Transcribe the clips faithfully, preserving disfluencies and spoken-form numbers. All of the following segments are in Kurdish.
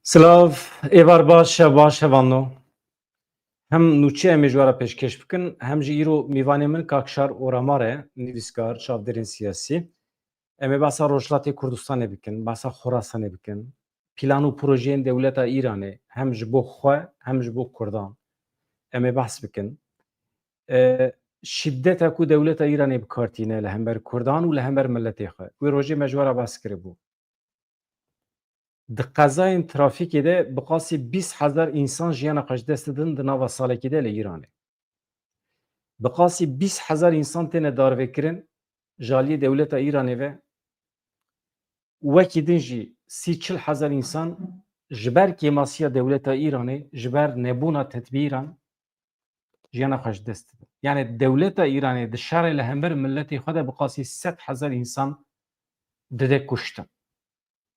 Silav, êvar baş, şev baş, hevalno. Hem nûçe em ê ji we re pêşkêş bikin, hem jî îro mêvanê min Kakşar Oramar e, nivîskar, çavdêrên siyasî. Em ê behsa Rojhilatê Kurdistanê bikin, behsa Xorasanê bikin. Plan û projeyên dewleta Îranê hem ji bo xwe, hem ji bo Kurdan. Em ê behs bikin. E, şîdeta ku dewleta Îranê bi kar tîne li hember Kurdan û li hember miletê xwe. Wê rojê me ji we re behs kiribû. Di qezayên trafîkê de bi qasî bîst hezar însan jiyana xwe ji dest didin di nava salekê de li Îranê. Bi qasî bîst hezar însan têne darvekirin ji aliyê dewleta Îranê ve. Wekî din jî sî çil hezar însan ji ber kêmasiya dewleta Îranê, ji ber nebûna tedbîran jiyana xwe ji dest didin. Yani dewleta Îranê di şerê li hember miletê xwe de bi qasî sed hezar însan dide kuştin.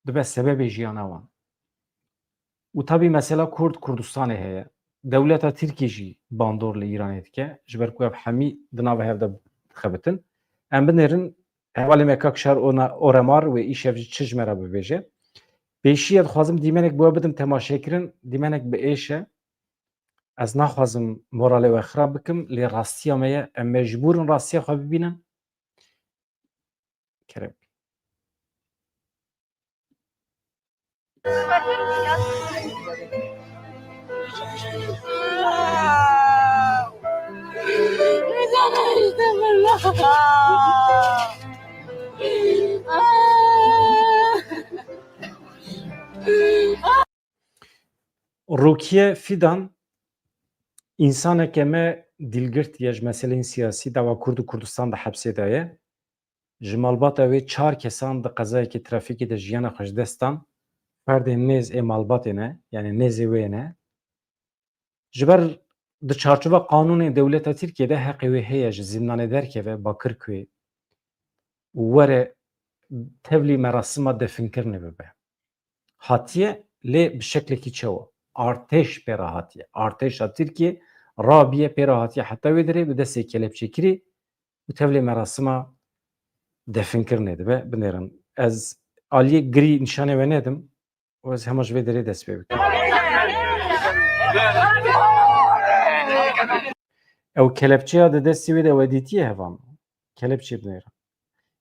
Dibe sebebê jiyana wan. Û tabî mesela Kurd Kurdistanê heye. Dewleta Tirkî jî bandor li Îranê dike. Ji ber ku ev hemî di nava hev de dixebitin. Em binêrin hevalê me Kakşar Ona-, Oremar wê îşev jî çi ji me re bibêje. Pêşiya dixwazim dîmenek bi we bidim temaşekirin. Dîmenek bi êş e. Ez naxwazim moralê we xirab bikim, lê rastiya me ye. Em mecbûr in rastiya xwe bibînin. Kerem. Rukiye Fidan, însaneke me dîlgirt ye ji meseleyên siyasî, dava Kurd û Kurdistan di hepsê de ye. Ji malbata wê çar kesan di qezayekî trafîkê de jiyana xwe ji dest dan. Ferdên nêz ê malbatê ne, yani nêzê wê ne. Ji ber di çarçova qanûnê dewleta Tirkiyê de heqê wê heye ji zîndanê derkeve Bakirkuyê û were tevlî merasima definkirinê bibe. Hatiye, lê bi şeklekî çawa? Artêş pê re hatiye. Artêşa Tirkiyê rabiye pê re hatiye heta wê derê bi destê kelepçekirî û tevlê merasima definkirinê dibe. Binêrin. Ez aliyê girî nîşanê we nedim. Û ez hema ji vê derê dest pê bikim. Ew kelepçeya di destê wê de we dîtiye hevan. Kelepçe binêre.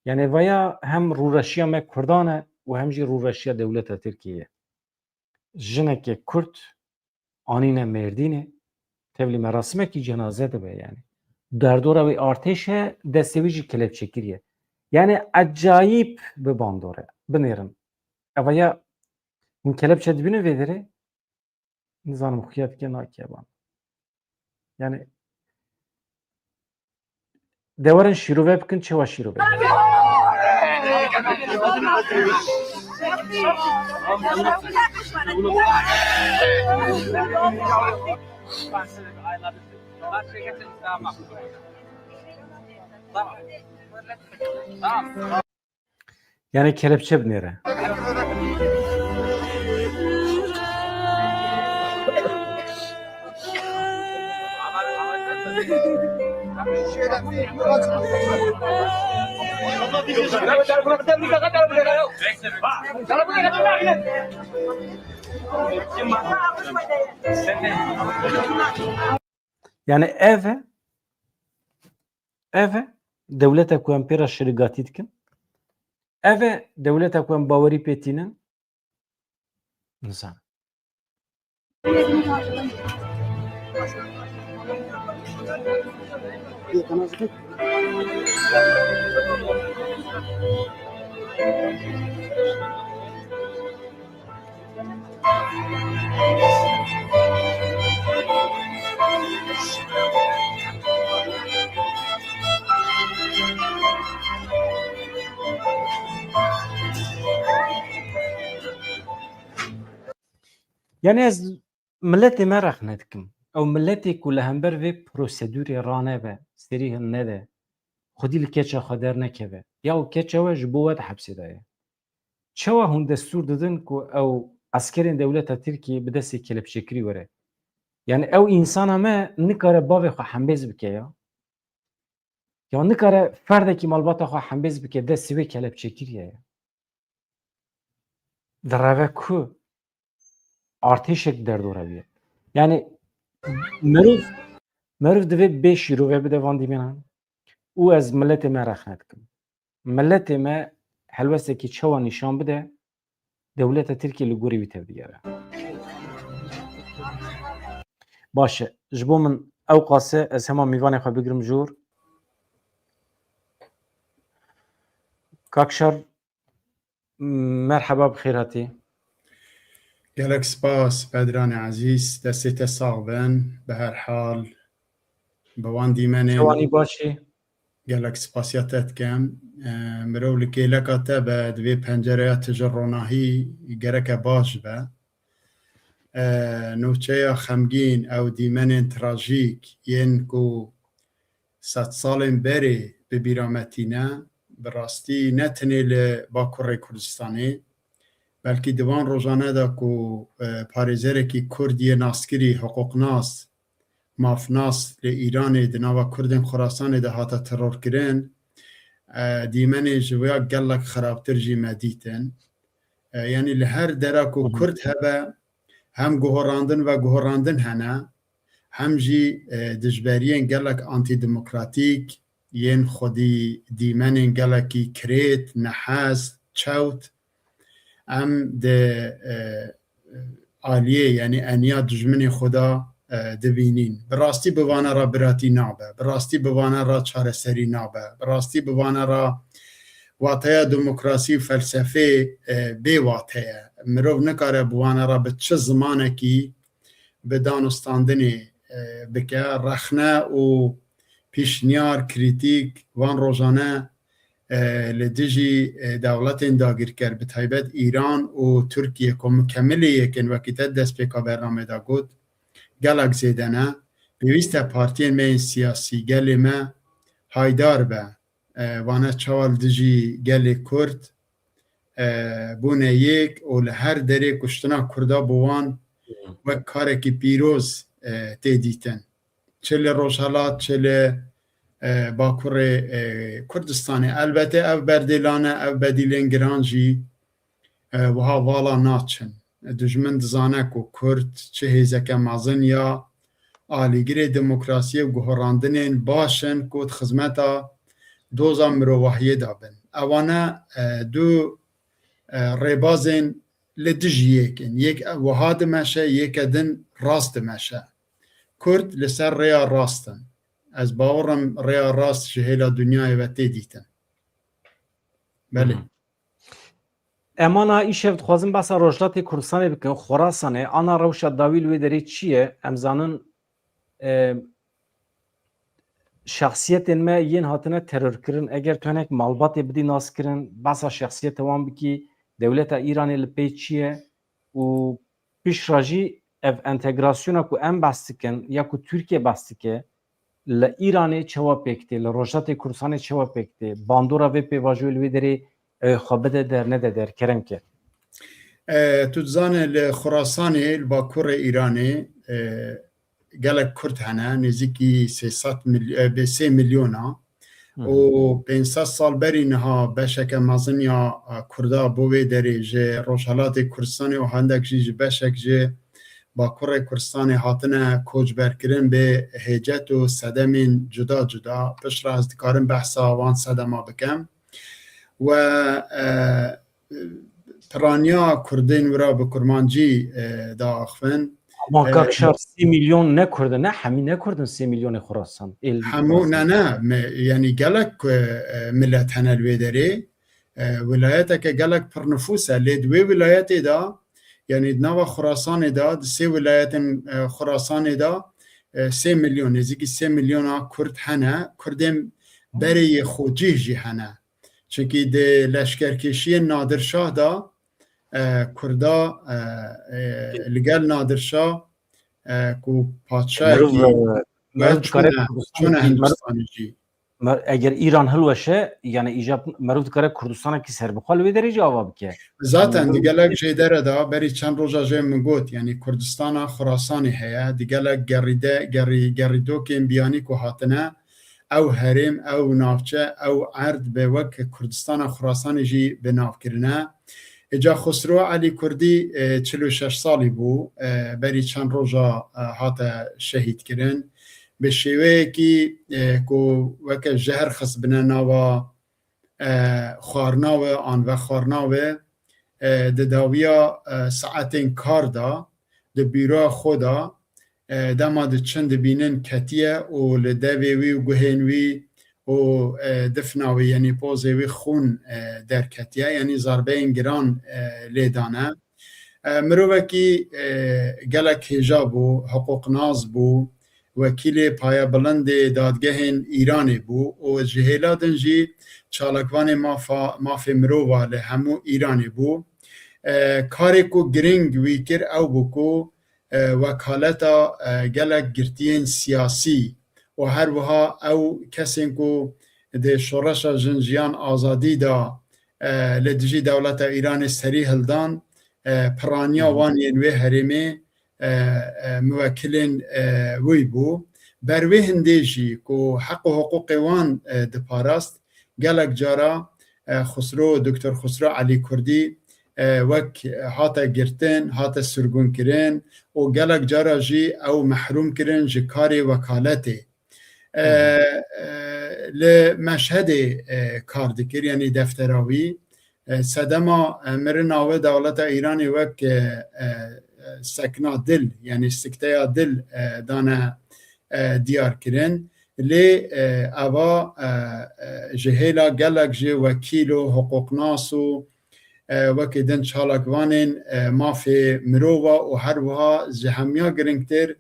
Yani vaya hem rûreşiya me Kurdan e û hem jî rûreşiya dewleta Tirkiyê ye. Jineke Kurd anîne Mêrdînê, tevlî merasimekî cenaze dibe yani. Derdora wê artêş e, destê wî jî kelepçekirî ye. Yani ecayîb bi bandor e. Binêrin. Eva ya hûn kelepçe dibînin vê derê, nizanim xuya dike nake ban. Yani, de werin şîrove bikin, çewa şîrove? Yani kelepçe binêre. Yani ev e, ev e dewleta ku em pê re şirigatî dikin. Ev e dewleta ku em bawerî pê tînin. Nizanim. Yani ez miletê me rexne dikim. Ew miletê ku li hember vê prosedûrê ranebe, serî hilnede, xwedî li keça xwe dernekeve. Ya û keça we ji bo we di hepsê de ye. Çawa hûn destûr didin ku ew eskerên dewleta Tirkiyê bi destê kelepçekirî were? Yani ew însana me nikare bavê xwe hembêz bike ya. Ya nikare ferdekî malbata xwe hembêz bike, destê wê kelepçekirî ye ya. Direve ku artêşek derdora wî ye. Yani meriv, meriv divê bê şîrove bide van dîmenan û ez miletê me rexne dikim. Miletê me helwestekî çawa nîşan bide, dewleta Tirkiyê li gorî wî tevdigere. Baş e, ji bo min ew qas e, ez hema mîvanê xwe bigirim jor. Kak Şar, merheba, bi xêr hatî. Gelek spas, Bedranê ezîz, destê te sax bin. Bi her hal, bi wan dîmenên Çawanî başî? Gelek spasiya te dikim. E, mirov li kêleka te be, di vê pencereya tije ronahî gereke baş be. E, nûçeya xemgîn, ew dîmenên trajîk yên ku sedsalên berê bi bîra me tîne, bi rastî ne tenê li Bakurê Kurdistanê, belkî di van rojane de ku, e, parêzerekî Kurd yê naskirî, hiqûqnas, mafnas li Îranê di nava Kurdên Xurasanê de hate terorkirin, e, dîmenê ji wêya gelek xirabtir jî me dîtin. E, yanî li her dera ku Hı hı. Kurd hebe, hem guhorandin ve guhorandin hene, hem jî, e, dijberiyên gelek antîdemokratîk, yên xwedî dîmenên gelekî kirêt, nehez, çewt, em di, e, aliyê, yanî eniya dijminê xwe de, e, dibînîn. Bi rastî bi vana re biratî nabe, bi rastî bi vana re çareserî nabe, bi rastî bi vana re wateya demokrasî û felsefê, e, bê wate ye. Mirov nikare bi vana re bi çi zimanekî bi danûstandinê, e, bike, rexne û pîşniyar, krîtîk van rojane, e, li dijî, e, dewletên dagirker, bi taybet Îran û Tirkiye ku mukemilê yek in, wekî te destpêka bernamê de got, gelek zêde ne. Pêwîst e partiyên me yên siyasî, gelê me haydar be. E, vane çawa li dijî gelê Kurd, e, bûne yek û li her derê kuştina Kurda bi wan Hmm. wek karekî pîroz, e, tê dîtin. Çi li Rojhelat, çi li, e, Bakurê, e, Kurdistanê. Elbete ev berdêlan e, ev bedîlên giran jî, e, wiha vala naçin. Dijmin dizane ku Kurd çi hêzeke mezin ya alîgirê demokrasiyê û guherandinên baş in ku di xizmeta doza mirovahiyê de bin. Ewane, e, du, e, rêbazên li dijî yek in. Yek wiha dimeşe, yeke din rast dimeşe. Kurd li ser rêya rast in. Ez bawer im rêya rast ji hêla dinyayê ve tê dîtin. Belê. Hı hı. Em ana îşev dixwazin behsa Rojhilatê Kurdistanê bikin, Xorasanê, ana rewşa dawî li wê derê çi ye? Em zanin, e, şexsiyetên me yên hatine terorkirin, eger tu hinek malbatê bidî naskirin, behsa şexsiyeta wan bikî, dewleta Îranê li pê çi ye û piştre jî ev entegrasyona ku em behs dikin ya ku Tirkiye behs dike, li Îranê çawa pêk tê, li Rojhilatê Kurdistanê çawa pêk tê, bandora vê pêvajoyê li wê derê, e, xwe bide der, nede der, kerem ke. E, tu dizane li Xurasanê, li bakurê Îranê, e, gelek Kurd hene, nêzîkî sê sed mil-, e, bê sê milyon a. Hı hı. Û pênc sed sal berî niha beşeke mezin ya, e, Kurda bo vê derê ji Rojhelatê Kurdistanê û hindek jî ji beşek ji Bakurê Kurdistanê hatine koçberkirin bê hêcet û sedemên cuda cuda. Piştre ez dikarim behsa wan sedema bikem. We, e, piraniya Kurdên wira bi kurmancî, e, diaxivin. Ama E, Kak Şar, sê milyon ne Kurd in, ne hemî ne Kurd in, sê milyonê Xurasan. Êl Hemû, Xurasan. Ne, ne, me, yanî gelek, e, e, milet hene li wê derê. E, wilayeteke gelek pirnifûs e, lê di wê wilayetê de, yanî di nava Xurasanê de, di sê wilayetên, e, Xurasanê de, e, sê milyon, nêzîkî sê milyona Kurd hene. Kurdên berê yê xwecih jî hene. Çunkî di leşkerkêşiyên Nadir Şah de, e, Kurda, e, e, li gel Nadir Şah, e, ku padşahekî Mirov, e, mirov dikare çûne, Kurdistanê çûne jî, mirov Hindistanê jî. Mer-, eger Îran hilweşe, yani îcab, meriv dikare Kurdistanekî serbixwe li wê derê jî ava bike. Zaten Yani di gelek jêdere de, berî çend roja jê min got, yani Kurdistana Xurasanê heye, di gelek gerîde, gerî-, gerîdokên biyanî ku hatine, ew herêm, ew navçe, ew erd be wek Kurdistana Xurasanê jî bi nav kirine. Îca Xusro Elî Kurdî, e, çil û şeş salî bû, e, berî çend roja, e, hate şehîdkirin. Bi şêweyekî, e, ku weke jehr xistbine nava, e, xwarina we an vexwarina we, e, di dawiya, e, saetên kar de, di bîroya xwe de, e, dema diçin dibînin ketiye û li devê wî û guhên wî û, e, difna wî, yanî pozê wî xûn, e, derketiye, yanî zarbeyên giran, e, lê dane. E, mirovekî, e, gelek hêja bû, hiqûqnas bû, wekîlê payebilindê dadgehên Îranê bû û ji hêla din jî çalakvanê mafa, mafê mirova li hemû Îranê bû. E, karê ku giring wî kir ew bû ku, e, wekaleta, e, gelek girtiyên siyasî û her wiha ew kesên ku di şoreşa jin jiyan azadî de, e, li dijî dewleta Îranê serî hildan, e, piraniya wan yên wê herêmê, e, e, muwekilên, e, wî bû. Ber wê hindê jî ku heq û hiqûqê wan, e, diparast, gelek cara, e, Xusro, Doktor Xusro Elî Kurdî, e, wek hate girtin, hate sirgûnkirin û gelek cara jî ew mehrûm kirin ji karê wekaletê. E, e, li Meşhedê, e, kar dikir, yanî deftera wî. E, sedema, e, mirina wê dewleta Îranê wek, e, e, sekna dil, yanî sikteya dil, e, dane, e, diyar kirin. Lê, e, eva, e, e, ji hêla gelek jî wekîl û hiqûqnas û, e, wekî din çalakvanên, e, mafê mirova û her wiha ji hemiya girîngtir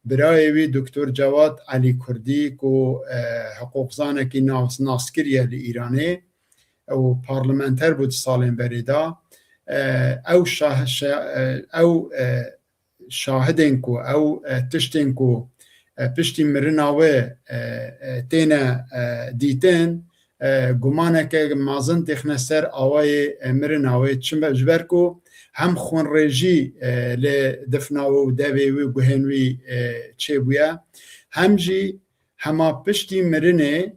birayê wî Doktor Cewad Elî Kurdî ku, e, hiqûqzanekî nas-, naskir ye li Îranê û parlamenter bû di salên berê de. E, ew şah-, şa-, e, ew, e, şahidên ku ew, e, tiştên ku, e, piştî mirina wê, e, e, têne, e, dîtin, e, gumaneke mezin têxine ser awayê, e, mirina wê. Çima? Ji ber ku hem xwinrêjî, e, li difna wê û devê wî, guhên wî, e, çêbûye, hem jî hema piştî mirinê,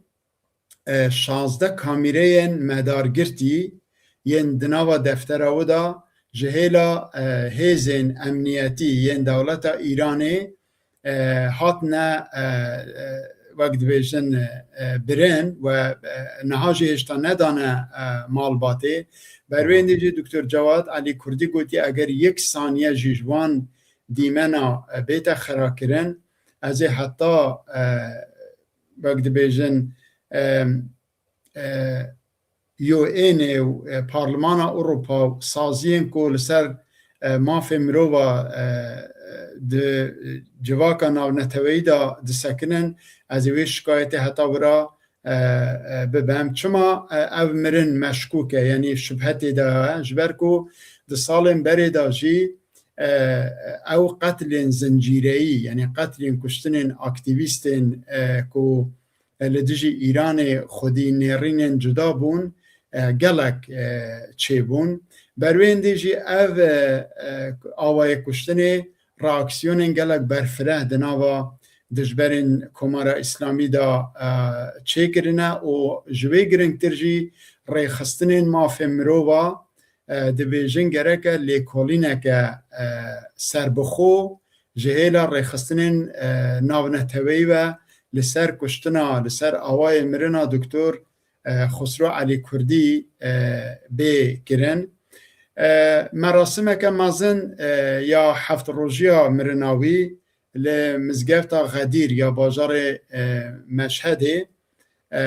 e, şazdeh kamîreyên medargirtî yên di nava deftera wî de ji hêla, e, hêzên emniyetî yên dewleta Îranê, e, hatine, e, e, wek dibêjin, e, birin we, e, niha jî hêşta nedane, e, malbatê. Ber wê hindê jî Doktor Cewad Elî Kurdî gotiye, eger yek saniye jî ji wan dîmena, e, bête xirakirin, ez ê heta, e, wek dibêjin, e, e, U N ê û, e, Parlimana Ewropa û saziyên ku li ser, e, mafê mirova, e, e, di civaka navneteweyî de disekinin, ez ê wê şikayetê heta wira, e, e, bibem. Çima, e, ev mirin meşkûk e, yanî şubhe tê de ye? Ji ber ku di salên berê de jî, e, ew qetlên zincîreyî, yanî qetlên kuştinên aktîvîstên, e, ku, e, li dijî Îranê xwedî nêrînên cuda bûn, e, gelek, e, çêbûn. Ber wê hindê jî ev, e, e, awayê kuştinê reaksiyonên gelek berfireh di nava dijberên Komara Îslamî de, e, çêkirine û ji wê girîngtir jî rêxistinên mafê mirova, e, dibêjin gereke lêkolîneke, e, serbixwe ji hêla rêxistinên, e, navneteweyî ve li ser kuştina, li ser awayê mirina Doktor, e, Xusro Elî Kurdî, e, bê kirin. E, merasimeke mezin, e, ya heft rojiya mirina wî li mizgefta Xedîr ya bajarê, e, Meşhedê, e,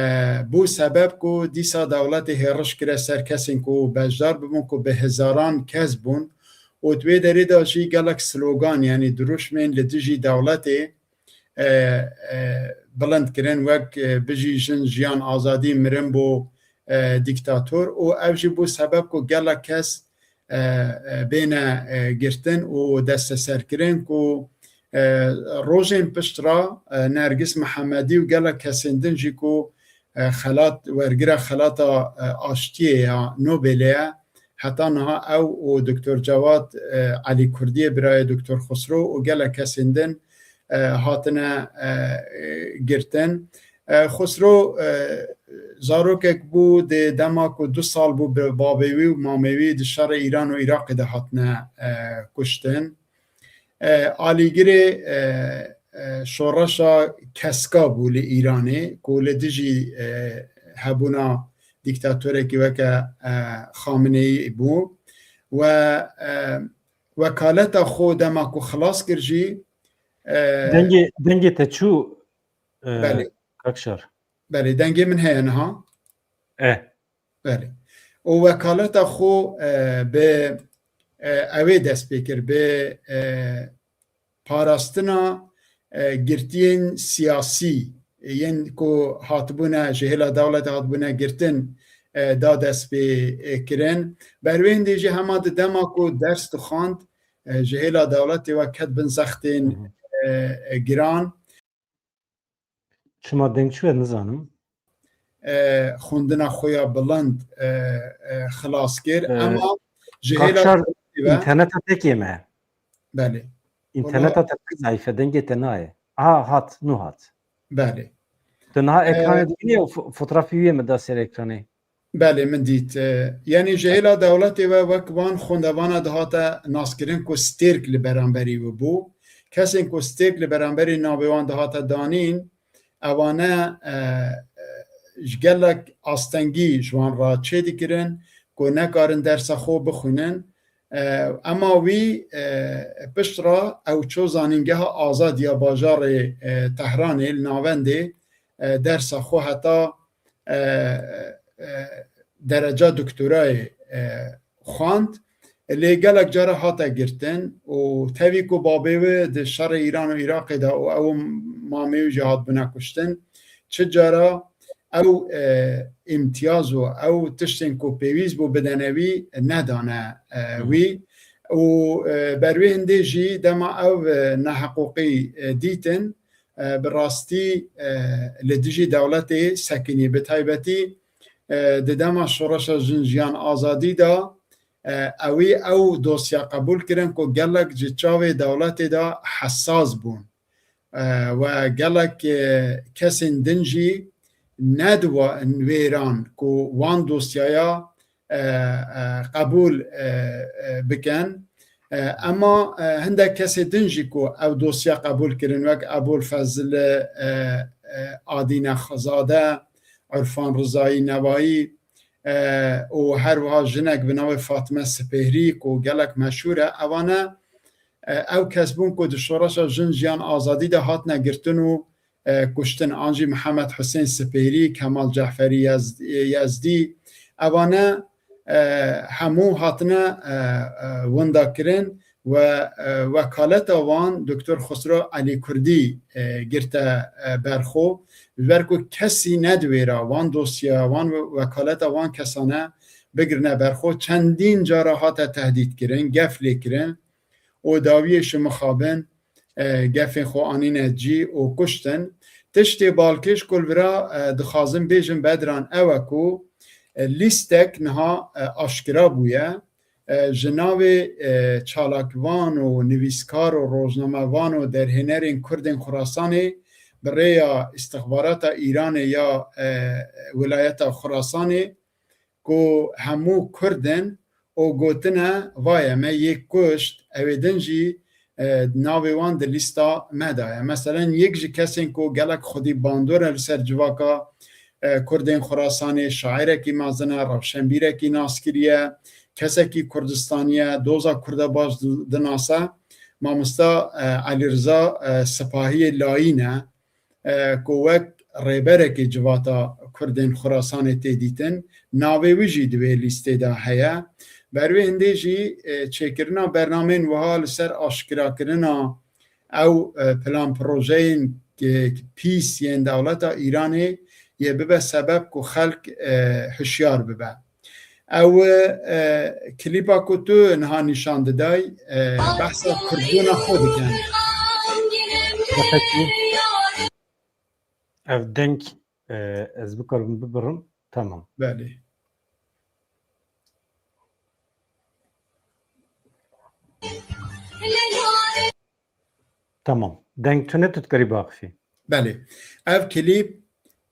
bû sebeb ku dîsa dewletê hêriş kire ser kesên ku beşdar bibûn ku bi hezaran kes bûn û di wê derê de jî gelek slogan, yanî dirûşmên li dijî dewletê, e, e, bilind kirin, wek, e, bijî jin, jiyan, azadî, mirin bo, e, dîktator û ev jî bû sebeb ku gelek kes, e, e, bêne, e, girtin û desteserkirin ku, e, rojên pişt re, e, Nergis Mihemedî û gelek kesên din jî ku, e, xelat, wergira xelata, e, aştiyê ya Nobelê ye, heta niha ew û Doktor Cewad, e, Elî Kurdiyê birayê Doktor Xusro û gelek kesên din, e, hatine, e, e, girtin. E, Xusro, e, Zarokek bû, di dema ku du sal bû bi babê wî û mamê wî di şerê Îran û Iraqê de hatine, e, kuştin. E, alîgirê, e, e, şoreşa keska bû li Îranê, ku li dijî, e, hebûna dîktatorekî weke, e, Xameneî bû. We, e, wekaleta xwe dema ku xilas kir jî, e, Dengê, dengê te çû, e, Belê. Kak Şar. Belê, dengê min heye niha. E. Belê. Û wekaleta xwe, e, bi, e, ew ê dest pê kir, bi, e, parastina, e, girtiyên siyasî, yên ku hatibûne, ji hêla dewletê hatibûne girtin, e, da dest pê, e, kirin. Ber wê hindê jî hema di dema ku ders dixwand, e, ji hêla dewletê we ket bin zextên, Hı hı. e, e, giran. Çima deng çû, ez nizanim. E, xwendina xwe ya bilind, e, e, xilas kir. E, Ema ji hêla Kakşar, dewletê ve înterneta te kêm e. Belê. Înterneta te pir zayîf e, dengê te nayê. Aha, hat, nû hat. Belê. Tu niha E, ekranê dibînî û fo-, fotografî wî yê min da ser ekranê. Belê, min dît. E, yanî ji hêla dewletê ve wek van xwendevana dihate naskirin ku stêrk li beramberî we bû. Kesên ku stêrk li beramberî navê wan dihate danîn, ewane, e, e, ji gelek astengî ji wan re çêdikirin ku nekarin dersa xwe bixwînin. E, ema wî, e, pişt re ew çû zanîngeha Azadiya bajarê, e, Tehranê li navendê, e, dersa xwe heta, e, e, dereca doktorayê, e, xwend. Lê gelek cara hate girtin û tevî ku babê wê di şerê Îran û Iraqê de û ew û mamê wî jî hatbûne kuştin, çi cara ew, e, îmtiyaz û ew tiştên ku pêwîst bû bidene wî nedane, e, Hı hı. wî. Û, e, ber wê hindê jî dema ew, e, neheqûqî, e, dîtin, e, bi rastî, e, li dijî dewletê sekinî. Bi taybetî, e, di dema şoreşa Jin Jiyan Azadî de, e, ewî ew dosya qebûl kirin ku gelek ji çavê dewletê de hesas bûn. E, we gelek, e, kesên din jî nediwa wêran ku wan dosyaya, e, e, qebûl, e, e, bikin. E, ema, e, hindek kesê din jî ku ew dosya qebûl kirin, wek Ebûl Fezil, e, e, Adîne Xizade, Urfan Rizayî Newayî, e, û her wiha jinek bi navê Fatime Sipêhrî ku gelek meşhûr e, ewane, e, ew kes bûn ku di şoreşa Jin Jiyan Azadî de hatine girtin û, e, kuştin. An jî Mihemed Husên Sipêhrî, Kemal Ceferî Yez-, Yezdî, ewane, e, hemû hatine, e, e, winda kirin we, e, wekaleta wan Doktor Xusro Elî Kurdî, e, girte, e, ber xwe. Ji ber ku kesî nediwêra wan dosya, wan we-, wekaleta wan kesane bigirine ber xwe. Çendîn cara hate tehdît kirin, gef lê kirin û dawiyê ji mixabin, e, gefên xwe anîne cî û kuştin. Tiştê balkêş ku li vira, e, dixwazim bêjim Bedran ew e ku, e, lîstek niha, e, aşkira bûye. E, ji navê, e, çalakvan û nivîskar û rojnamevan û derhênerên Kurdên Xurasanê bi rêya îstixbarata Îranê ya, e, wilayeta Xurasanê ku hemû Kurd in û gotine, vaye me yek kuşt, ew ê din jî, e, navê wan di lîsta me de ye. Meselen, yek ji kesên ku gelek xwedî bandor e li ser civaka, e, Kurdên Xurasanê, şairekî mezin e, rewşenbîrekî naskirî ye, kesekî Kurdistanî ye, doza Kurda baş di-, dinase, mamosta, e, Elîriza, e, Sipahiyê Layîn e. e, ku wek rêberekî civata Kurdên Xurasanê tê dîtin, navê wî jî di wê lîstê de heye. Ber wê hindê jî, e, çêkirina bernameyên wiha li ser aşkirakirina ew, e, plan projeyên, e, pîs yên dewleta Îranê yê bibe sebeb ku xelk, e, hişyar bibe. Ew, e, klîpa ku tu niha nîşan didayî, e, behsa kurdbûna xwe dikin. Ev deng, e, ez bikarim bibirim. Tamam. Belê. Tamam. Deng tune, tu dikarî biaxifî. Belê. Ev klîp,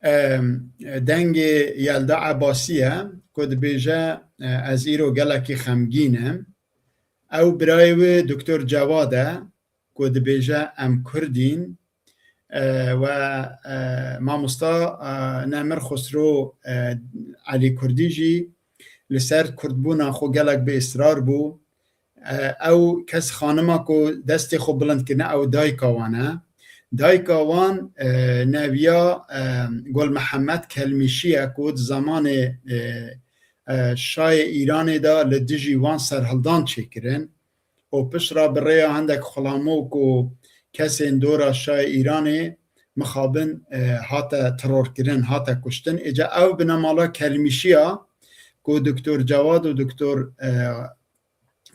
Em, dengê Yelda Ebasî ye ku dibêje, e, ez îro gelekî xemgîn im. Ew birayê wê Doktor Cewad e ku dibêje em Kurdîn. E, we, e, mamosta, e, Nemir Xusro, e, Elî Kurdî jî li ser kurdbûna xwe gelek bi israr bû. E, ew kes xanima ku destê xwe bilind kirine, ew dayika wan e. Dayika wan, e, neviya, e, Gul Mihemed Kelmîşî ye ku di zamanê, e, e, şayê Îranê de li dijî wan serhildan çêkirin û pişt re bi rêya hindek xulamok û kesên dora şayê Îranê mixabin, e, hate terorkirin, hate kuştin. Êca ew binemala Kelmîşiya ku Doktor Cewad û Doktor, e,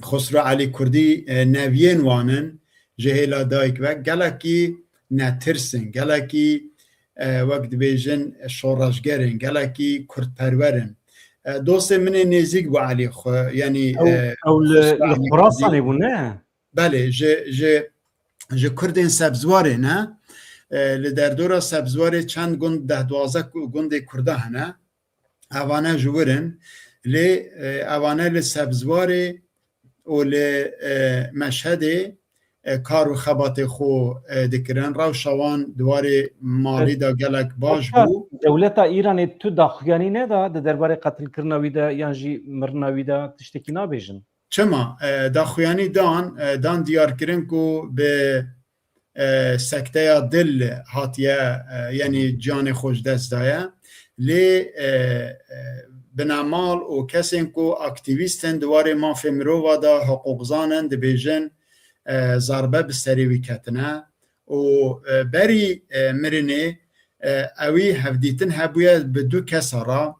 Xusro Elî Kurdî, e, neviyên wan in, ji hêla dayik ve gelekî netirs in, gelekî, e, wek dibêjin şoreşger in, gelekî kurdperwer in. E, dostê min ê nêzîk bû Elî xwe, yanî, Ew, e, ew li, Xusro li Elî Xorasanê Kurdî bû, ne? Belê, ji, ji, ji Kurdên Sebzwarê ne. E, li derdora Sebzwarê çend gund, deh duwazdeh gundê Kurda hene. Evane ji wir in. Lê, e, evane li Sebzwarê û li, e, Meşhedê, e, kar û xebatê xwe, e, dikirin. Rewşa wan di warê malî de gelek baş Heta bû. Dewleta Îranê tu daxuyanî neda di derbarê qetilkirina wî de yan jî mirina wî de tiştekî nabêjin? Çima? E, daxuyanî dan, e, dan diyarkirin ku bi, e, sekteya dil hatiye, e, yanî canê xwe ji dest daye. Lê, e, e, binemal û kesên ku aktîvîst in di warê mafê mirova de, hiqûqzan in, dibêjin, e, zarbe bi serê wî ketine. Û, e, berî, e, mirinê, e, ewî hevdîtin hebûye bi du kesa re.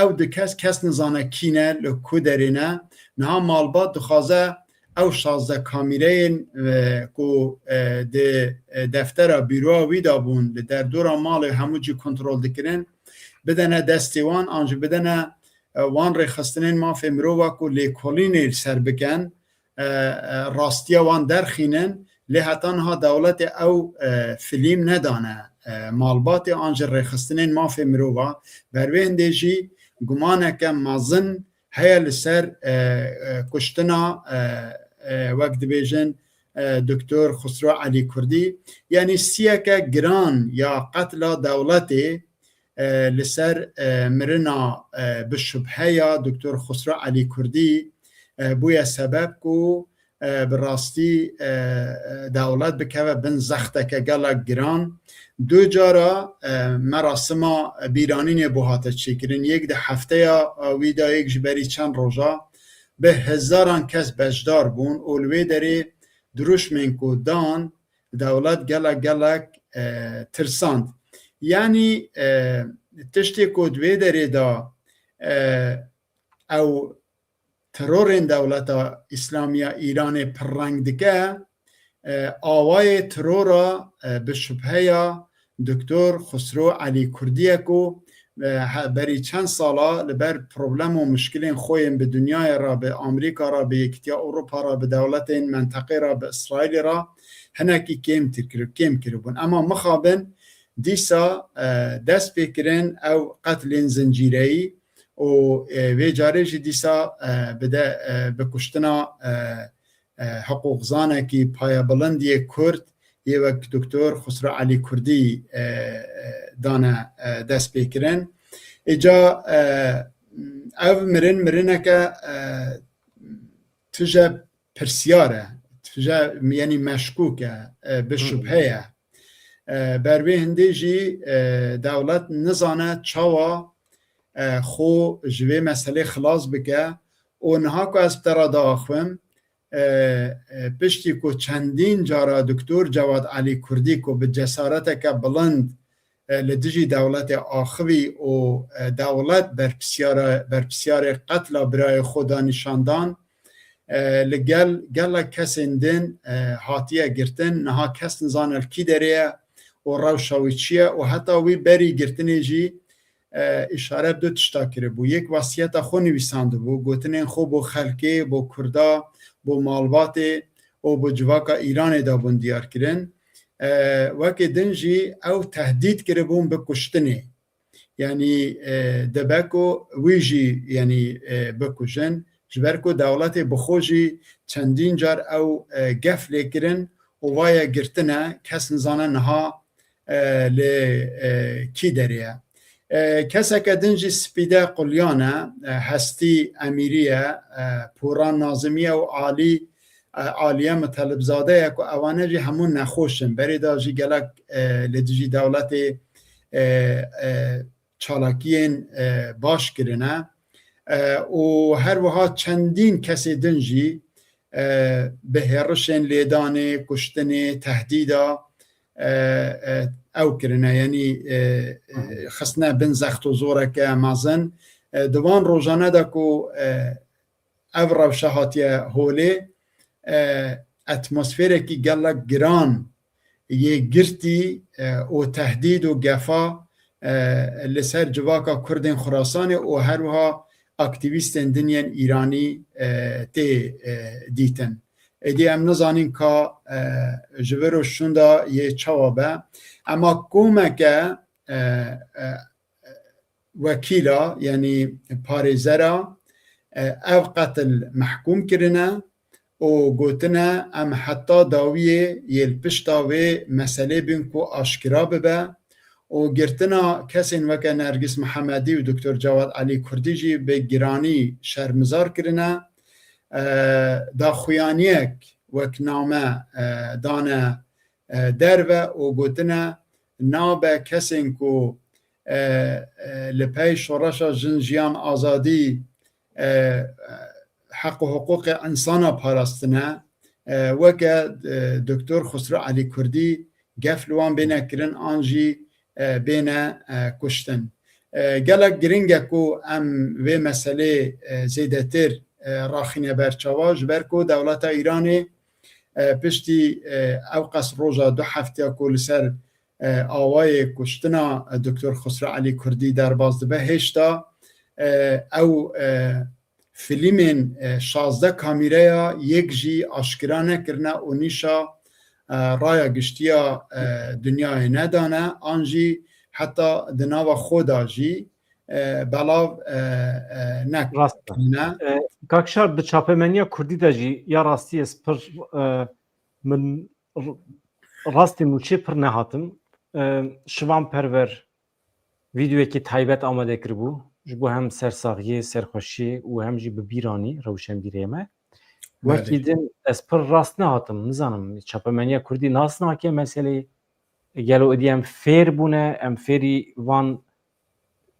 Ew du kes, kes nizane kî ne, li ku derê ne. Niha malbat dixwaze ew şazdeh kamîreyên, e, ku, e, di, e, deftera bîroya wî de bûn, li derdora malê hemû cî kontrol dikirin, bidene destê wan, an jî bidene, e, wan rêxistinên mafê mirova ku lêkolînê li ser bikin, e, e, rastiya wan derxînin, lê heta niha dewletê ew, e, filîm nedane, e, malbatê an jî rêxistinên mafê mirova. Ber wê hindê jî gumaneke mezin heye li ser, e, e, kuştina, e, e, wek dibêjin, e, Doktor Xusro Elî Kurdî. Yanî siyeke giran ya qetla dewletê, e, li ser, e, mirina, e, bi şubhe ya Doktor Xusro Elî Kurdî, e, bûye sebeb ku, e, bi rastî, e, e, dewlet bikeve bin zexteke gelek giran. Du cara, e, merasima bîranînê bû hate çêkirin. Yek di hefteya, e, wî de, yek ji berî çend roja bi hezaran kes beşdar bûn û li wê derê dirûşmên ku dan, dewlet gelek gelek, e, tirsand. Yanî, e, tiştê ku di wê derê de, e, ew terorên dewleta Îslamî ya Îranê pirreng dike, e, awayê terora, e, bi şubheya Doktor Xusro Elî Kurdî ye ku, e, he-, berî çend sala li ber problem û mişkilên xwe yên bi dinyayê re, bi Amerîka re, bi Yekîtiya Ewropa re, bi dewletên menteqê re, bi Îsraîlê re hinekî kêmtir kir-, kêm kiribûn. Ema mixabin dîsa, e, dest pê kirin ew qetlên zincîreyî û, e, vê carê jî dîsa, e, bi de, e, bi kuştina, e, e, hiqûqzanekî payebilind yê Kurd yê wek Doktor Xusro Elî Kurdî, e, e, dane, e, dest pê kirin. Îca, e, ev mirin mirineke, e, tije pirsyar e, tije, yanî meşkûk e, e, bi Hı hı. şubhe ye. E, ber wê hindê jî, e, dewlet nizane çawa, e, xwe ji vê meselê xilas bike û niha ku ez bi te re diaxivim, e, e, piştî ku çendîn cara Doktor Cewad Elî Kurdî ku bi cesareteke bilind, e, li dijî dewletê axivî û, e, dewlet berpisyara-, berpisyarê qetla birayê xwe da nîşan dan, e, li gel gelek kesên din, e, hatiye girtin. Niha kes nizane li kî derê ye û rewşa wî çi ye û heta wî berî girtinê jî, e, îşare bi du tişta kiribû. Yek wesiyeta xwe nivîsandibû, gotinên xwe bo xelkê, bo Kurda, bo malbatê û bo civaka Îranê de bûn diyar kirin. E, wekî din jî ew tehdît kiribûn bi kuştinê. Yanî, e, dibe ku wî jî, yanî, e, bikujin, ji ber ku dewletê bi xwe jî çendîn car ew, e, gef lê kirin û vaye girtine, kes nizane niha, e, li, e, kî derê ye. E, keseke din jî Spîde Qulyane, e, Hestî Emîrî ye, e, Poran Nazimî ye û Alî, e, Aliye Mutelibzade ye ku ewane jî hemû nexweş in. Berê de jî gelek, e, li dijî dewletê, e, e, çalakiyên, e, baş kirine. E, û her wiha çendîn kesê din jî, e, bi hêrişên lêdanê, kuştinê, tehdîda, e, e, ew kirine, yanî, e, e, xistine bin zext û zoreke mezin. E, di van rojane de ku, e, ev rewşe hatiye holê, e, atmosferekî gelek giran yê girtî, e, û tehdîd û gefa, e, li ser civaka Kurdên Xurasanê û her wiha aktîvîstên din yên Îranî, e, tê, e, dîtin. Êdî em nizanîn ka, e, ji vir û şûnda yê çawa be. Ema komeke, e, e, wekîla, yanî parêzera, e, ev qetil mehkûm kirine û gotine, em heta dawiyê yê li pişta vê meselê bin ku aşkira bibe û girtina kesên weke Nergîs Mihemedî û Doktor Cewad Elî Kurdî jî bi giranî şermizar kirine. E, daxuyaniyek wek name, e, dane, e, derve û gotine, nabe kesên ku, e, e, li pey şoreşa Jin Jiyan Azadî, e, e, heq û hiqûqê însana parastine, e, weke, e, Doktor Xusro Elî Kurdî gef li wan bêne kirin an jî, e, bêne, e, kuştin. E, gelek giring e ku em vê meselê, e, zêdetir, e, raxîne ber çavan, ji ber ku dewleta Îranê, e, piştî, e, ew qas roja du heftiya ku li ser, e, awayê kuştina, e, Doktor Xusro Elî Kurdî derbas dibe, hêşta, e, ew, e, filmên, e, şazdeh kamîreya yek jî aşkira nekirine û nîşa, e, raya giştiya, e, dinyayê nedane, an jî heta di nava xwe de jî, e, belav, e, e, nek-, Rast e. kirine. E, Kak Şar, di çapemeniya Kurdî de jî ya rastî ez pir, e, min r-, rastî nûçê pir nehatim. E, Şivan Perwer vîdeoyekî taybet amade kiribû. Ji bo hem sersaxiyê, serxweşiyê û hem jî bi bîr anî rewşenbîrê me. Belê. Wekî din ez pir rast nehatim, nizanim, çapemeniya Kurdî nas nake meseleyê. Gelo êdî em fêr bûne, em fêrî van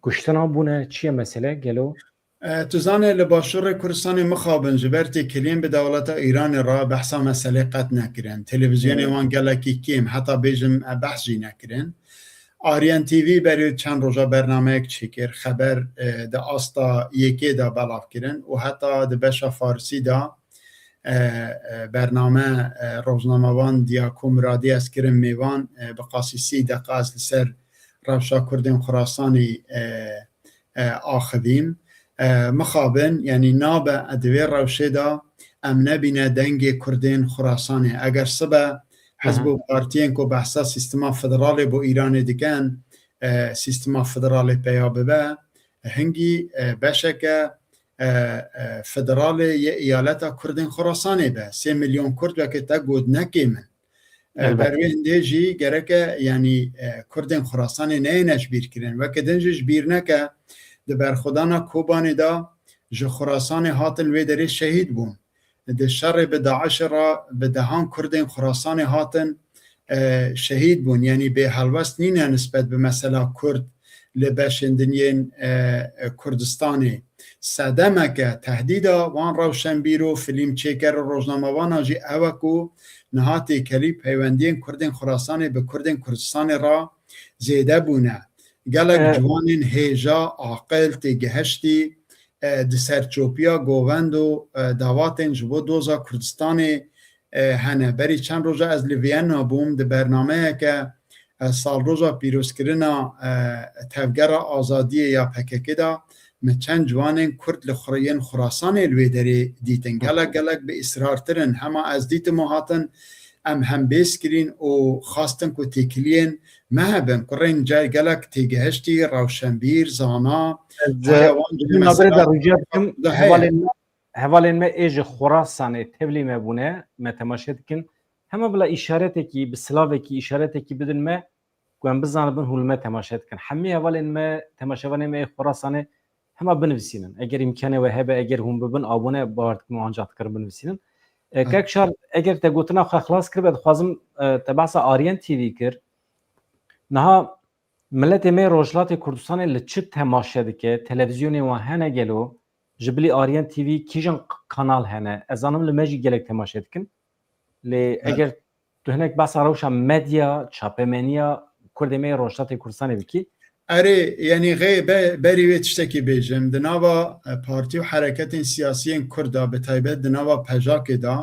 kuştina bûne, çi ye mesele gelo? E, tu zanê li Başûrê Kurdistanê mixabin ji ber têkiliyên bi dewleta Îranê re behsa meselê qet nekirin. Televîzyonê Hmm. wan gelekî kêm, heta bêjim, e, behs jî nekirin. Aryan T V berî çend roja bernameyek çêkir, xeber, e, di asta yekê de belav kirin û heta di beşa farisî de, e, e, bername, e, rojnamevan Diyako Miradî ez kirim mêvan, e, bi qasî sî deqa ez li ser rewşa Kurdên Xurasanê, e, e, axivîm. E, mixabin, yanî nabe di vê rewşê de em nebîne dengê Kurdên Xurasanê. Eger sibe hizb û Aha. partiyên ku behsa sîstema federalê bo Îranê dikin, e, sîstema federalê peya bibe, hingî, e, beşeke, e, e, federalê yê eyaleta Kurdên Xurasanê be. Sê milyon Kurd weke te got ne kêm in. E, Elbette. Ber wê hindê jî gereke, yanî, e, Kurdên Xurasanê neyêne ji bîr kirin. Weke din jî ji bîr neke, di berxwedana Kobanê de ji Xurasanê hatin wê derê şehîd bûn. Di şerê bi DAIŞê re bi dehan Kurdên Xurasanê hatin, e, şehîd bûn. Yanî bê helwest nîne nisbet bi mesela Kurd li beşên din yên, e, e, Kurdistanê. Sedemeke tehdîda van rewşenbîr û filmçêker û rojnamevana jî ew e ku niha têkelî peywendiyên Kurdên Xurasanê bi Kurdên Kurdistanê re zêde bûne. Gelek E, ciwanên hêja, aqil, têgihiştî, e, di serçopiya govend û, e, davatên ji bo doza Kurdistanê, e, hene. Berî çend roja ez li Viyana bûm, di bernameyeke, e, salroja pîrozkirina, e, Tevgera Azadiyê ya P K K de min çend ciwanên Kurd li xuriyên Xurasanê li wê derê dîtin. Gelek gelek bi îsrartir in. Hema ez dîtim û hatin em hembêz kirîn û xwestin ku têkiliyên me hebin. Kurên ce-, gelek têgihiştî, rewşenbîr, zana, Ez, heye wan cihê e, nabirê de mesela rica dikim, de heye. Hevalên me, hevalên me ê ji Xorasanê tevlî me bûne, me temaşe dikin. Hema bila îşaretekî, bi silavekî, îşaretekî bidin me, ku em bizanibin hûn li me temaşe dikin. Hemî hevalên me, temaşevanê me ê Xorasanê hema binivîsînin. Eger îmkanê we hebe, eger hûn bibin abone, bawer dikim wan cax dikarin binivîsînin. E, Kek Şar, eger te gotina xwe xilas kiribe, dixwazim, e, te behsa Aryan T V kir. Niha miletê me yê Rojhilatê Kurdistanê li çi temaşe dike? Televîzyonê wan hene gelo? Ji bilî Aryan T V kîjan k-, kanal hene? Ez zanim li me jî gelek temaşe dikin. Lê Evet. eger tu hinek behsa rewşa medya, çapemeniya Kurdê me yê Rojhilatê Kurdistanê bikî. Erê, yanî xê be-, berî wê tiştekî bêjim. Di nava, e, partî û hereketên siyasiyên Kurd de, bi taybet di nava PJAKê de,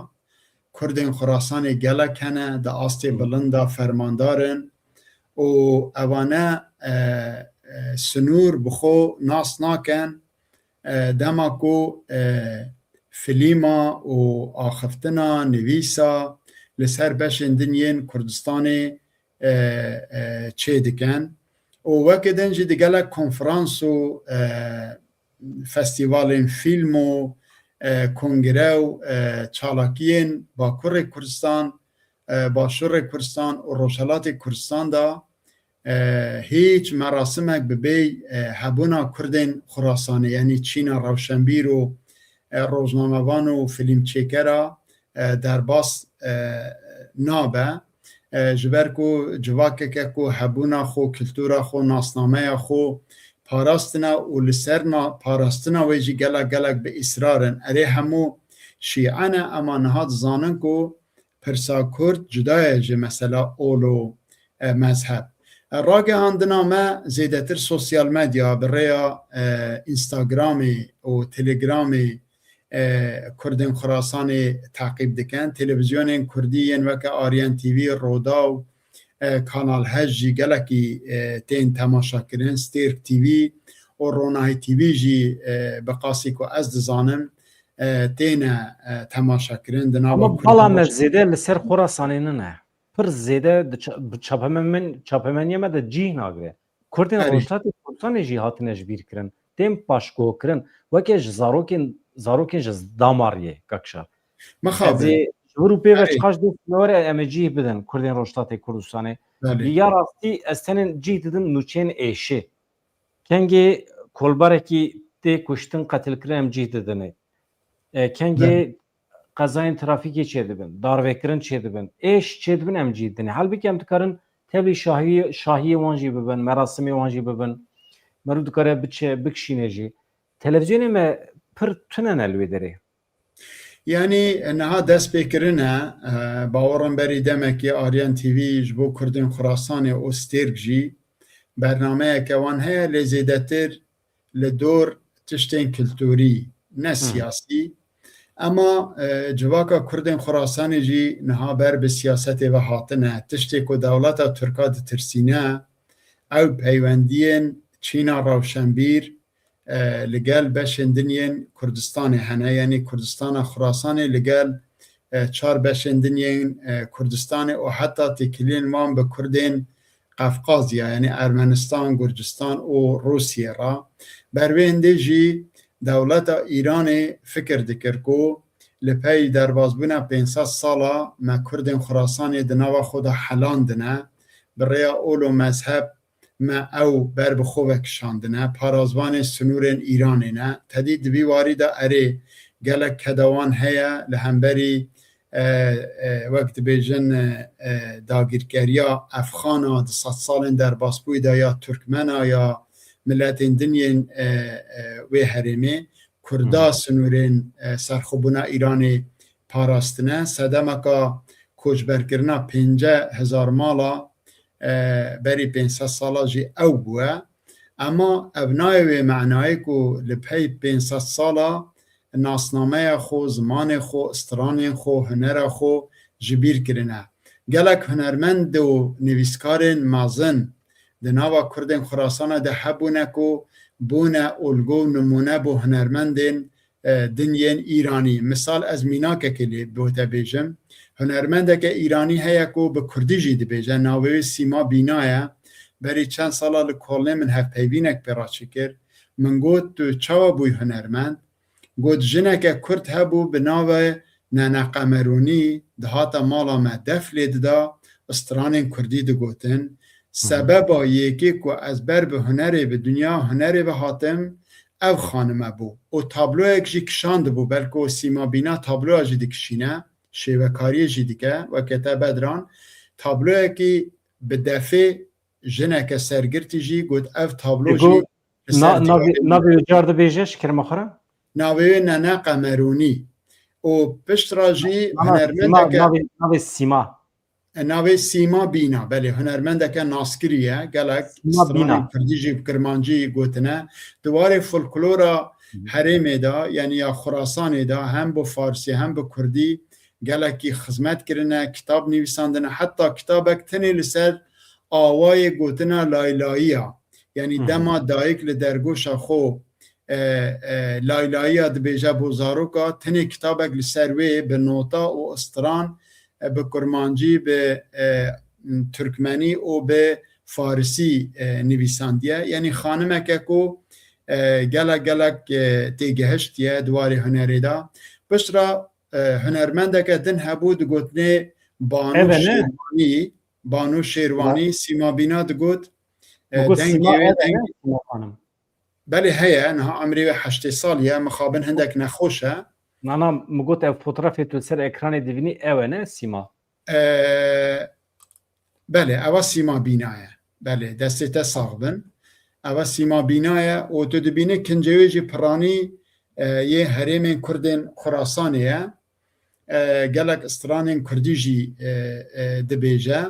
Kurdên Xurasanê gelek hene, di astê Hı. bilind de fermandar in û evane, e, e, sinûr bi xwe nas nakin. E, dema ku, e, filîma û axiftina, nivîsa li ser beşên din yên Kurdistanê, e, e, çê dikin û weke din jî di gelek konferans û, e, festîvalên fîlm û, e, kongre û, e, çalakiyên Bakurê Kurdistan, e, Başûrê Kurdistan û Rojhelatê Kurdistan de, e, hîç merasimek bi bêy, e, hebûna Kurdên Xurasanê, yanî çîna rewşenbîr û, e, rojnamevan û filmçêkera, e, derbas, e, nabe. E, ji ber ku civakeke ku hebûna xwe, kultura xwe, nasnameya xwe parastine û li ser na-, parastina wê jî gelek gelek bi îsrar in. Erê hemû şîe ne, ema niha dizanin ku pirsa Kurd cuda ye ji mesela ol û, e, mezheb. E, ragihandina me zêdetir sosyal medya bi rêya, e, Instagramê û Telegramê, e, Kurdên Xurasanê teqîb dikin. Televîzyonên Kurdî yên weke Aryan T V, Rodaw, e, Kanal Heşt jî gelekî, e, tên temaşekirin. Stêrk T V û Ronahî T V jî, e, bi qasî ku ez dizanim, e, têne, e, temaşekirin. Di nava Ama Kurdan bala me zêde li ser Xorasanê nine. Pir zêde di ça-, bi çapemen-, çapemeniya me de cih nagire. Kurdên Erê. Rojhilatê Kurdistanê jî hatine ji bîr kirin. Tên paşguhkirin. Weke ji zarokên, zarokên ji damariyê, Kek Şar. Mixabin. Ez ê ji vir û pê ve Erê. çiqaş dost me were em ê cih bidin Kurdên Rojhilatê Kurdistanê. Belê. Ya rastî ez tenên cih didim nûçeyên êşê. Kengê kolbarekî tê kuştin, qetilkirin em cih didinê. E, kengê Belê. qezayên trafîkê çêdibin, darvekirin çêdibin, êş çêdibin em cih didinê. Halbûkî em dikarin tevlî şahiyê, şahiyê wan jî bibin, merasimê wan jî bibin. Meriv dikare biçe, bikişîne jî. Televîzyonê me pir tune ne li wê derê. Yanî niha dest pê kirine, e, bawerim berî demekê Aryan T V ji bo Kurdên Xurasanê û Stêrk jî bernameyeke wan heye, lê zêdetir li dor tiştên kulturî, ne Hı. siyasî. Ema, e, civaka Kurdên Xurasanê jî niha ber bi siyasetê ve hatine. Tiştê ku dewleta Tirka ditirsîne, ew peywendiyên çîna rewşenbîr, e, li gel beşên din yên Kurdistanê hene, yanî Kurdistana Xurasanê li gel, e, çar beşên din yên, e, Kurdistanê û heta têkiliyên wan bi Kurdên Qefqazya, yanî Ermenistan, Gurcistan û Rûsiyê re. Ber wê hindê jî dewleta Îranê fikir dikir ku li pey derbasbûna pênc sed sala me Kurdên Xurasanê di nava xwe de helandine, bi rêya ol û mezheb me ew ber bi xwe ve kişandine, parazvanên sinûrên Îranê ne. Tedî di vî warî de erê gelek keda wan heye li hemberî, e, e, wek dibêjin, e, e, dagîrkeriya Efxana di sedsalên derbasbûyî de ya Tirkmena ya miletên din yên, e, e, wê herêmê. Kurda Hmm. sinûrên, e, serxwebûna Îranê parastine. Sedemeka koçberkirina pêncî hezar mala, e, berî pênc sed sala jî ew bûye. Ema ev nayê wê menayê ku li pey pênc sed sala nasnameya xwe, zimanê xwe, stranên xwe, hunera xwe ji bîr kirine. Gelek hunermend û nivîskarên mezin di nava Kurdên Xurasana de hebûne ku bûne olgo û nimûne bo hunermendên, e, din yên Îranî. Misal ez mînakekê lê bo te bêjim. Hunermendeke Îranî heye ku bi kurdî jî dibêje, navê wê Sîma Bîna ye. Berî çend sala li kolnê min hevpeyvînek pê re çêkir. Min got, tu çawa bûyî hunermend? Got, jineke kurd hebû bi navê Nene Qemerûnî, dihate mala me def lê dida, stranên kurdî digotin. Sebeba yekê ku ez ber bi hunerê, bi dinya hunerê ve hatim, ev xanime bû. Û tabloyek jî kişandibû, belko Sîma Bîna tabloya jî dikişîne, şêvekariyê jî dike, weke te Bedran. Tabloyekî bi defê jineke sergirtî jî got, ev tablo jî Digo, li ser na-, navê, dîwarê navê wê car dibêje, ji kerema xwe re? Navê wê Nene Qemerûnî. Û pişt re jî Nana, Sîma, hunermendeke navê, navê Sîma. E, navê Sîma Bîna, belê, hunermendeke naskirî ye. Gelek Sîma stranên Bîna. Kurdî jî bi kirmancî gotine. Di warê folklora Hı hı. herêmê de, yanî ya Xurasanê de, hem bi farsî, hem bi kurdî gelekî xizmet kirine, kitab nivîsandine. Heta kitabek tenê li ser awayê gotina laylayiya. Yanî Hı hı. dema dayik li dergoşa xwe, e, e, laylayiya dibêje bo zaroka, tenê kitabek li ser wê bi nota û stran, e, bi kurmancî, bi, e, tirkmenî û bi farisî, e, nivîsandiye. Yanî xanimeke ku, e, gelek gelek, e, têgihiştiye di warê hunerê de. Piştre, e, hunermendeke din hebû, digotinê Banu Ev e ne? Şêrwanî, Banu Şêrwanî, Sîma Bîna digot, e, Digot dengê Sîma wê ev e deng-, ne? Sîma Xanim. Belê heye, niha emrê wê heştê sal ye, mixabin hindek nexweş e. Nana, min got ev fotoğrafê tu li ser ekranê dibînî, ew e ne Sîma? E, belê, ewa Sîma Bîna ye. Belê, destê te sax bin. Ewa Sîma Bîna ye û tu dibînî kincê wê jî piranî, e, yê herêmên Kurdên Xurasanê ye. E, gelek stranên kurdî jî, e, e, dibêje.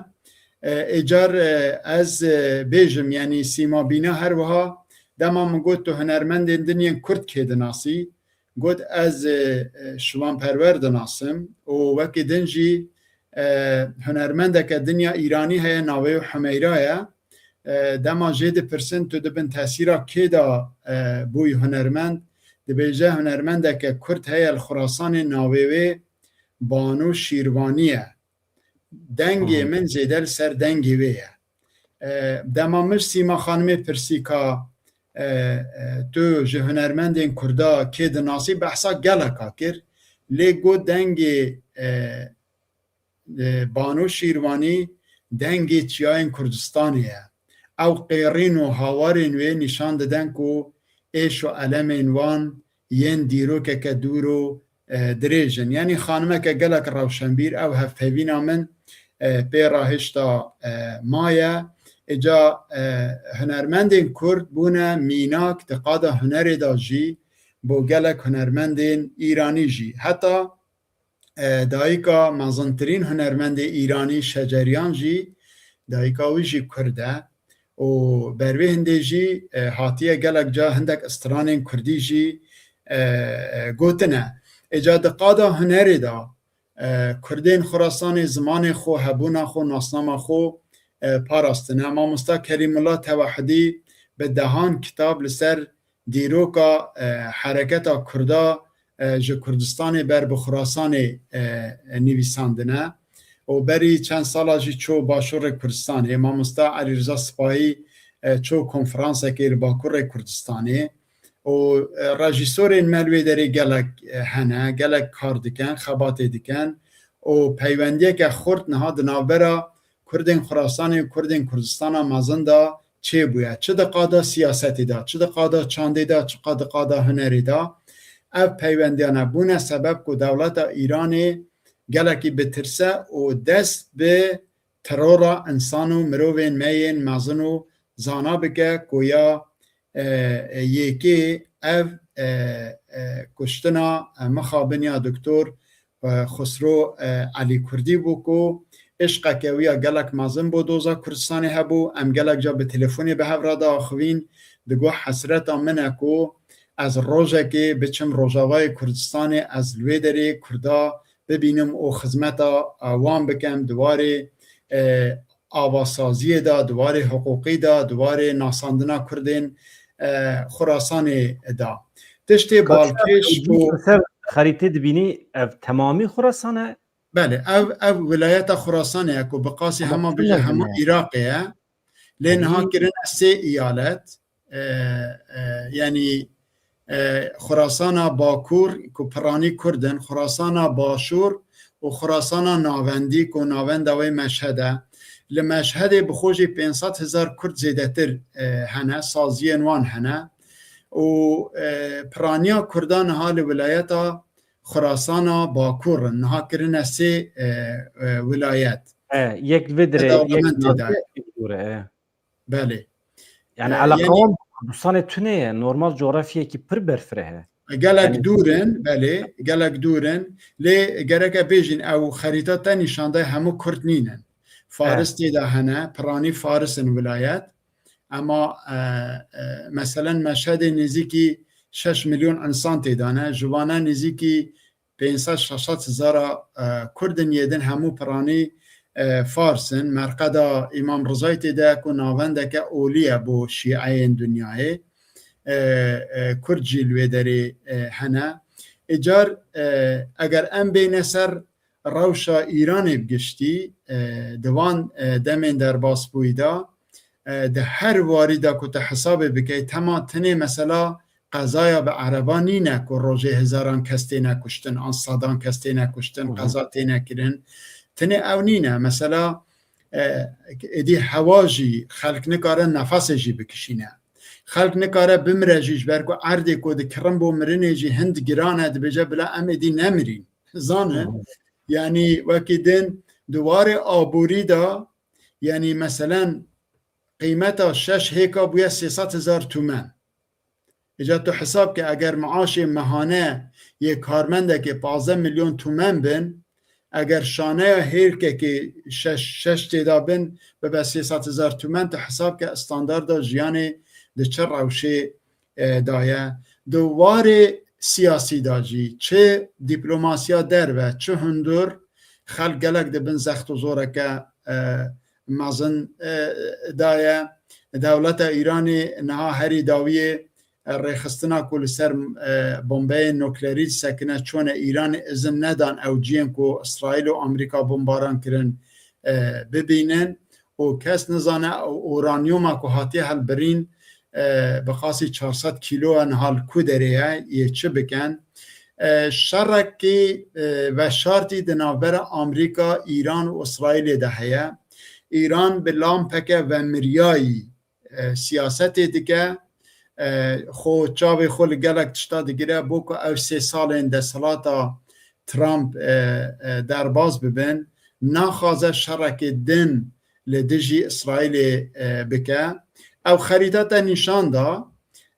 E, êcar, e, ez, e, bêjim, yanî Sîma Bîna her wiha dema min got tu hunermendên din yên kurd kê dinasî, got ez, e, e, Şivan Perwer dinasim û wekî din jî, e, hunermendeke din ya Îranî heye, navê wê Humeyra ye. E, dema jê dipirsin, tu di bin tesîra kê de, e, bûyî hunermend? Dibêje, hunermendeke kurd heye li Xurasanê, navê wê Banu Şîrvanî ye. Dengê Hı. min zêde li ser dengê wê ye. E, dema min ji Sîma Xanimê pirsî ka, e, e, tu ji hunermendên kurda kê dinasî, behsa geleka kir. Lê got dengê, e, e, Banu Şîrvanî dengê çiyayên Kurdistanê ye. Ew qêrîn û hawarên wê nîşan didin ku êş û elemên wan yên dîrokeke dûr û, e, dirêj in. Yanî xanimeke gelek rewşenbîr, ew hevpeyvîna min, e, pê re hêşta, e, maye. Îca, e, hunermendên Kurd bûne mînak di qada hunerê de jî bo gelek hunermendên Îranî jî. Heta e, dayika mezintirîn hunermendê Îranî Şeceriyan jî, dayika wî jî Kurd e û ber wê hindê jî, e, hatiye gelek ca hindek stranên Kurdî jî, e, e, gotine. Êca di qada hunerê de, e, Kurdên Xurasanê zimanê xwe, hebûna xwe, nasnama xwe, e, parastine. Mamosta Kerîmullah Tewahidî bi dehan kitab li ser dîroka, e, hereketa Kurda, e, ji Kurdistanê ber bi Xurasanê, e, e, nivîsandine. Û berî çend sala jî çû Başûrê Kurdistanê. Mamosta Elîriza Sipahî, e, çû konferansekê li Bakurê Kurdistanê. Û, e, rejîsorên me li wê derê gelek, e, hene, gelek kar dikin, xebatê dikin. Û peywendiyeke xurt niha di navbera Kurdên Xurasanê û Kurdên Kurdistana mezin de çêbûye. Çi di qada siyasetê de, çi di qada çandê de, çi qa-, di qada hunerê de. Ev peywendiyane bûne sebeb ku dewleta Îranê gelekî bitirse û dest bi terora însan û mirovên me yên mezin û zana bike ku ya, e, e, yekê ev, e, e, kuştina, e, mixabin ya Doktor e, Xusro, e, Elî Kurdî bû ku îşqeke wî ya gelek mezin bo doza Kurdistanê hebû. Em gelek ca bi telefonê bi hev re diaxivîn. Digot, hesreta min e ku ez rojekê biçim Rojavayê Kurdistanê, ez li wê derê Kurda bibînim û xizmeta, e, wan bikim di warê, e, avasaziyê de, di warê hiqûqî de, di warê nasandina Kurdên, e, Xurasanê de. Tiştê balkêş û ser xerîtê dibînî ev temamî Xurasan e? Belê, ev, ev wilayeta Xurasanê ye ku bi qasî Ama hema tu bêje ne hemû deme? Iraqê ye. Lê niha Belê. Kirine sê îyalet. E, e, yanî, e, Xurasana Bakur ku piranî Kurd in, Xurasana Başûr û Xurasana Navendî ku navenda wê Meşhed e. Li Meşhedê bi xwe jî pênc sed hezar Kurd zêdetir, e, hene, saziyên wan hene. Û, e, piraniya Kurdan niha li wilayeta Xurasana Bakur in. Niha kirine sê, e, e, wilayet. E, yek li vê dirê, yek Dewlemend tê de. Dûr e, e. Belê. Yani, e, eleqa yani wan bi Kurdistanê tune ye. Normal coğrafyayekî pir berfireh e. Gelek Yani dûr in, belê, gelek dûr in. Lê gereke bêjin ew xerîta te nîşan day hemû Kurd nînin. Faris Evet. Tê de hene, piranî Faris in wilayet. Ema, e, e, meselen Meşhedê nêzîkî şeş milyon insan tê de ne. Ji vana nêzîkî pênc sed şeş sed hezara, e, Kurd in, yê din hemû piranî, e, Fars in. Merqeda Îmam Rizayê tê de ku navendeke olî ye bo Şîeyên dinyayê. E, e, Kurd jî li wê derê, e, hene. Îcar, e, eger em bêne ser rewşa Îranê bi giştî, e, di van, e, demên derbasbûyî de, e, di her warî de ku te hesabê bikey, tema tenê mesela qezaya bi ereba nîne ku rojê hezaran kes têne kuştin, an sedan kes têne kuştin, Hı hı. Qeza têne kirin. Tenê ew nîne. Mesela, e, êdî hewa jî xelk nikare nefesê jî bikişîne. Xelk nikare bimire jî, ji ber ku erdê ku dikirin bo mirinê jî hind giran e, dibêje bila em êdî nemirîn. Zane, Hı hı. Yanî wekî din di warê aborî de, yanî meselen qîmeta şeş hêka bûye sê sed hezar tûmen. Îca tu hesab ke eger maaşê mehane yê karmendekê pazdeh milyon tûmen bin, eger şaneya hêrkekê şeş, şeş tê de bin, bibe sê sed hezar tûmen, tu hesab ke standarda jiyanê di çi rewşê, e, daye. Di warê siyasî de jî, çi dîplomasiya derve, çi hundir, xelk gelek di bin zext û zoreke, e, mezin, e, daye. Dewleta Îranê niha herî dawiyê, e, rêxistina ku li ser, e, bombeyên nuklerî disekine, çûne Îranê izin nedan ew ciyên ku Îsraîl û Amerîka bombaran kirin, e, bibînin. Û kes nizane uranyuma ku hatiye helbirîn, e, bi qasî çar sed kîlo e, niha li ku derê ye, yê çi bikin? E, şerekî, e, veşartî di navbera Amerîka, Îran û Îsraîlê de heye. Îran bi lampeke vemiryayî, e, siyasetê dike. E, xwe çavê xwe li gelek tişta digire, bo ku ew sê salên desthilata Trump, e, e, derbas bibin, naxwaze şerekê din li dijî Îsraîlê, e, bike. Ew xerîta te nîşan da,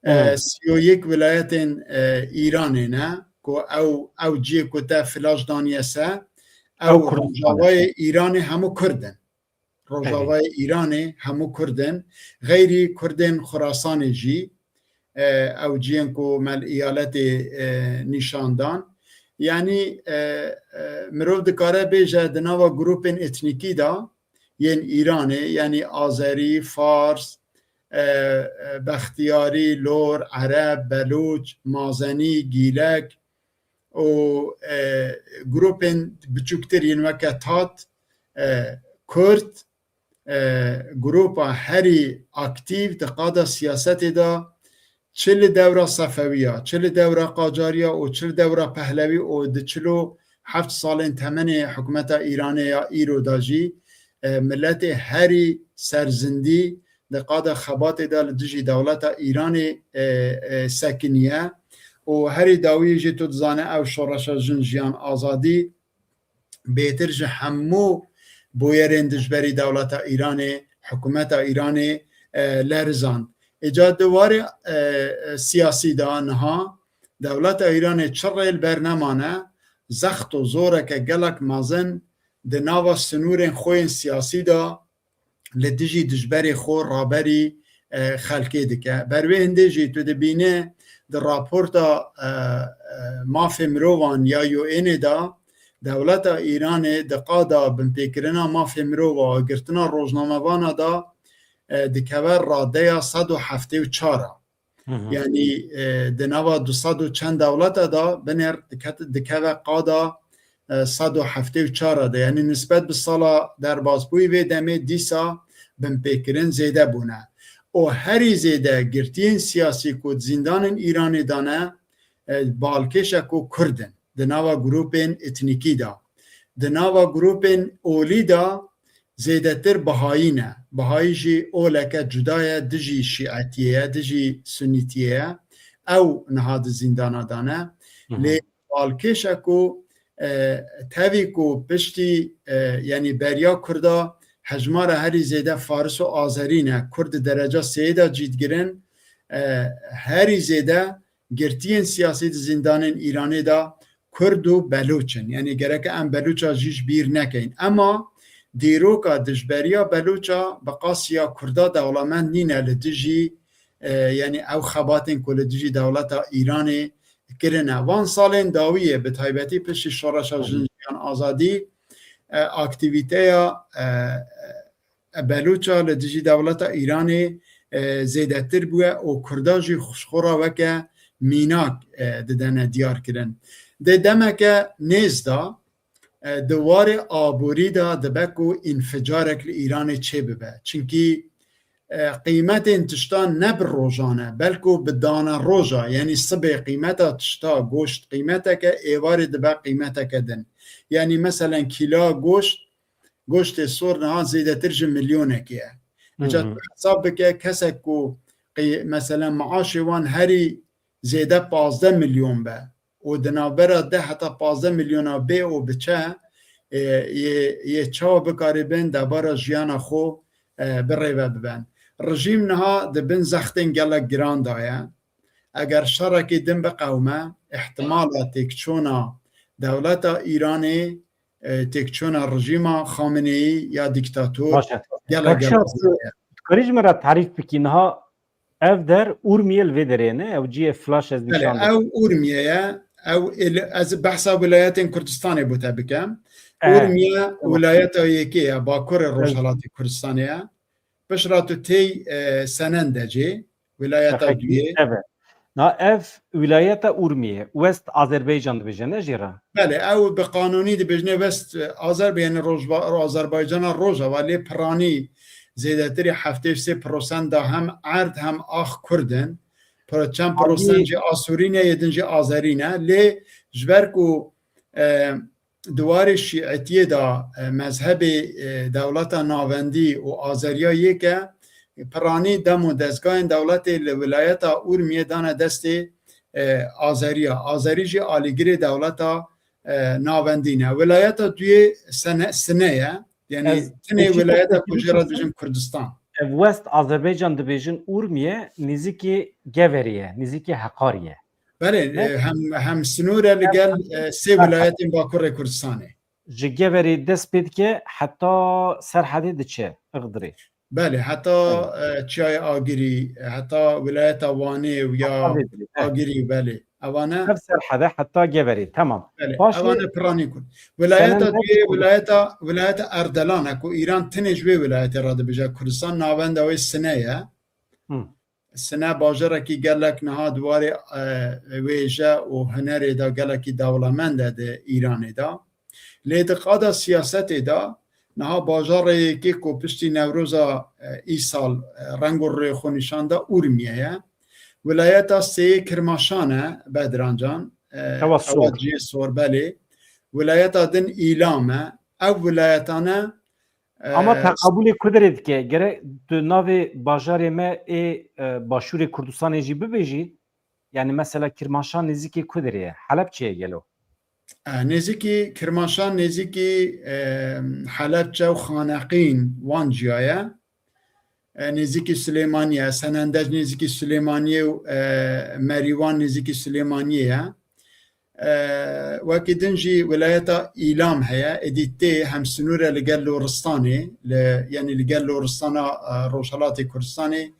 e, Hmm. sî û yek wilayetên, e, Îranê ne, ku ew, ew cihê ku te flaş daniye se, Ew ew Kurdistan e. Rojavayê Îranê hemû Kurd in. Rojavayê Îranê hemû Kurd in. Xeyrî Kurdên Xurasanê jî, e, ew cihên ku me li îyaletê, e, nîşan dan. Yanî, e, e, mirov dikare bêje di nava grûpên etnîkî de yên Îranê, yanî Azerî, Fars, e, e, Bextiyarî, Lor, Ereb, Belûç, Mazenî, Gîlek û, e, grûpên biçûktir yên weke Tat, e, Kurd, e, grûpa herî aktîf di qada siyasetê de, çi li dewra Sefewiya, çi li dewra Qacariya û çi li dewra Pehlewî û di çil û heft salên temenê hikûmeta Îranê ya îro de jî, e, miletê herî serzindî di qada xebatê de li dijî dewleta Îranê, e, e, sekiniye û herî dawî jî tu dizane ew şoreşa Jin Jiyan Azadî bêtir ji hemû bûyerên dijberî dewleta Îranê, hikûmeta Îranê, e, lerizand. Îca di warê, e, e, siyasî de niha dewleta Îranê çi rê li ber nemane, zext û zoreke gelek mezin di nava sinûrên xwe yên siyasî de li dijî dijberê xwe raberî, e, xelkê dike. Ber wê hindê jî tu dibîne di raporta, e, e, mafê mirovan ya U N'ê de dewleta Îranê di qada binpêkirina mafê mirova û girtina rojnamevana de, e, dikeve radeya sed û heftê û çar a. Hı hı. Yanî, e, di nava du sed û çend dewleta de binêr diket-, dikeve qada, e, sed û heftê û çar de, yanî nisbet bi sala derbasbûyî vê demê dîsa binpêkirin zêde bûne. Û herî zêde girtiyên siyasî ku di zîndanên Îranê de ne, e, balkêşa ku Kurd in, di nava grûpên etnîkî de. Di nava grûpên olî de zêdetir Bihayî ne. Bihayî jî oleke cuda ye, dijî şîetiyê ye, dijî sunîtiyê ye. Ew niha di zîndana de ne. Hı hı. Lê balkêşa ku, e, tevî ku piştî, e, yanî beriya Kurda hejmara herî zêde Faris û Azerî ne. Kurd di dereca sêyê de cî digirin, e, herî zêde girtiyên siyasî di zîndanên Îranê de Kurd û Beluç in. Yanî gereke em Beluça jî ji bîr nekeyin. Ema dîroka dijberiya Beluça bi qasiya Kurda dewlemend nîne li dijî, e, yanî ew xebatên ku li dijî dewleta Îranê kirine. Van salên dawiyê, bi taybetî piştî şoreşa Hı. jin jiyan azadî, e, aktîvîteya, e, e, Beluça li dijî dewleta Îranê, e, zêdetir bûye û Kurda jî xwe ji xwe re weke mînak, e, didene diyar kirin. Di demeke nêz de, e, di warê aborî de dibe ku înficarek li Îranê çêbibe. Çimkî, e, qîmetên tiştan ne bi rojan e, belku bi dane roja, yanî sibê qîmeta tişta, goşt qîmeteke, êvarê dibe qîmeteke din. Yanî meselen kîla goşt, goştê sor niha zêdetir ji milyonekê ye. Hı Îca hı. tu hesab bike, kesek ku qî-, meselen maaşê wan herî zêde pazdeh milyon be û di navbera deh heta pazdeh milyona bê û biçe, e, yê, yê çawa bikaribin debara jiyana xwe, e, bi rêve biben. Rejîm niha di bin zextên gelek giran de ye. Eger şerekî din biqewime, ihtimala têkçûna dewleta Îranê, e, têkçûna rejîma Xameneî ya dîktator Baş e. gelek Kak gelek Şar, zêde ye. Tu karî ji me re tarîf bikî, niha ev der Urmiye li vê derê ne, ew cihê flaş ez Belê, nîşan didim. Ew Urmiye ye, ew êl-, ez behsa wilayetên Kurdistanê bo te bikim. Eh, Urmiye tamam. Wilayeta yekê ye, bakurê Ez Rojhelatê Kurdistanê ye. Pişt re tu têy, e, Senendecê, wilayeta Şexekî duyê. Ev e. Na ev wilayeta Urmiye, West Azerbaycan dibêje, ne jê re? Belê, ew bi qanûnî dibêjine West Azerbaycan, Rojba-, Azerbaycana Rojava, lê piranî zêdetirî heftê û sê prosent da hem erd hem ax Kurd in. Pro-, çend Abi prosent jî Asûrî ne, yê din jî Azerî ne. Lê ji ber ku, e, di warê şîetiyê de, e, mezhebê, e, dewleta navendî û azeriya yek e, piranî dem û dezgahên dewletê li wilayeta Urmiyê dane destê, e, azeriya. Azerî jî alîgirê dewleta, e, navendî ne. Wilayeta duyê Sene-, Sine ye. Yanî Ez tinê keçî wilayeta te ku jê re dibêjin Kurdistan. Ev West Azerbaycan dibêjin Urmiye nêzîkî Geverî ye, nêzîkî Heqarî ye. Belê, Ne? e, hem, hem sinûr e li gel, e, sê Serhed. Wilayetên Bakurê Kurdistanê. Ji Geverê dest pê dike heta Serhedê diçe, Ixdirê. Belê, heta, Belê. e, Çiyayê Agirî, heta wilayeta Wanê û ya Heta vê dilê, he. Agirî, belê. Ewane Ev Serhede heta Geverê, temam. Belê, Paşê ewane piranî Kurd. Wilayeta Senende duyê, Kurd. Wilayeta, wilayeta Erdelan e ku Îran tinê ji wê wilayetê re dibêje Kurdistan, navenda wê Sine ye. Hı. Sine bajarekî gelek niha di warê, e, wêje û hunerê de gelekî dewlemend e di Îranê de. Lê di qada siyasetê de niha bajarê yekê ku piştî Newroza, e, îsal, e, reng û rûyê xwe nîşan da Urmiye ye. Wilayeta sêyê Kirmaşan e, Bedrancan. E, Hewa sor. Hewa cihê sor, belê. Wilayeta din Îlam e. Ev wilayetane Ama Ee, teqabulê Kuderê dike. Gere tu navê bajarê me ê, e, Başûrê Kurdistanê jî bibêjî? Yani mesela Kirmaşan nêzîkî Kuderê ye. Helepçe ye gelo? E, nêzîkî Kirmaşan, nêzîkî, e, Helepçe û Xaneqîn wan ciya ye. E, nêzîkî Silêmaniyê ye. Senendec nêzîkî Silêmaniyê û, e, Merîwan nêzîkî Silêmaniyê ye. E, wekî din jî wilayeta Îlam heye, êdî tê hemsinûr e li gel Loristanê, li, yanî li gel Loristana, e, Rojhelatê Kurdistanê,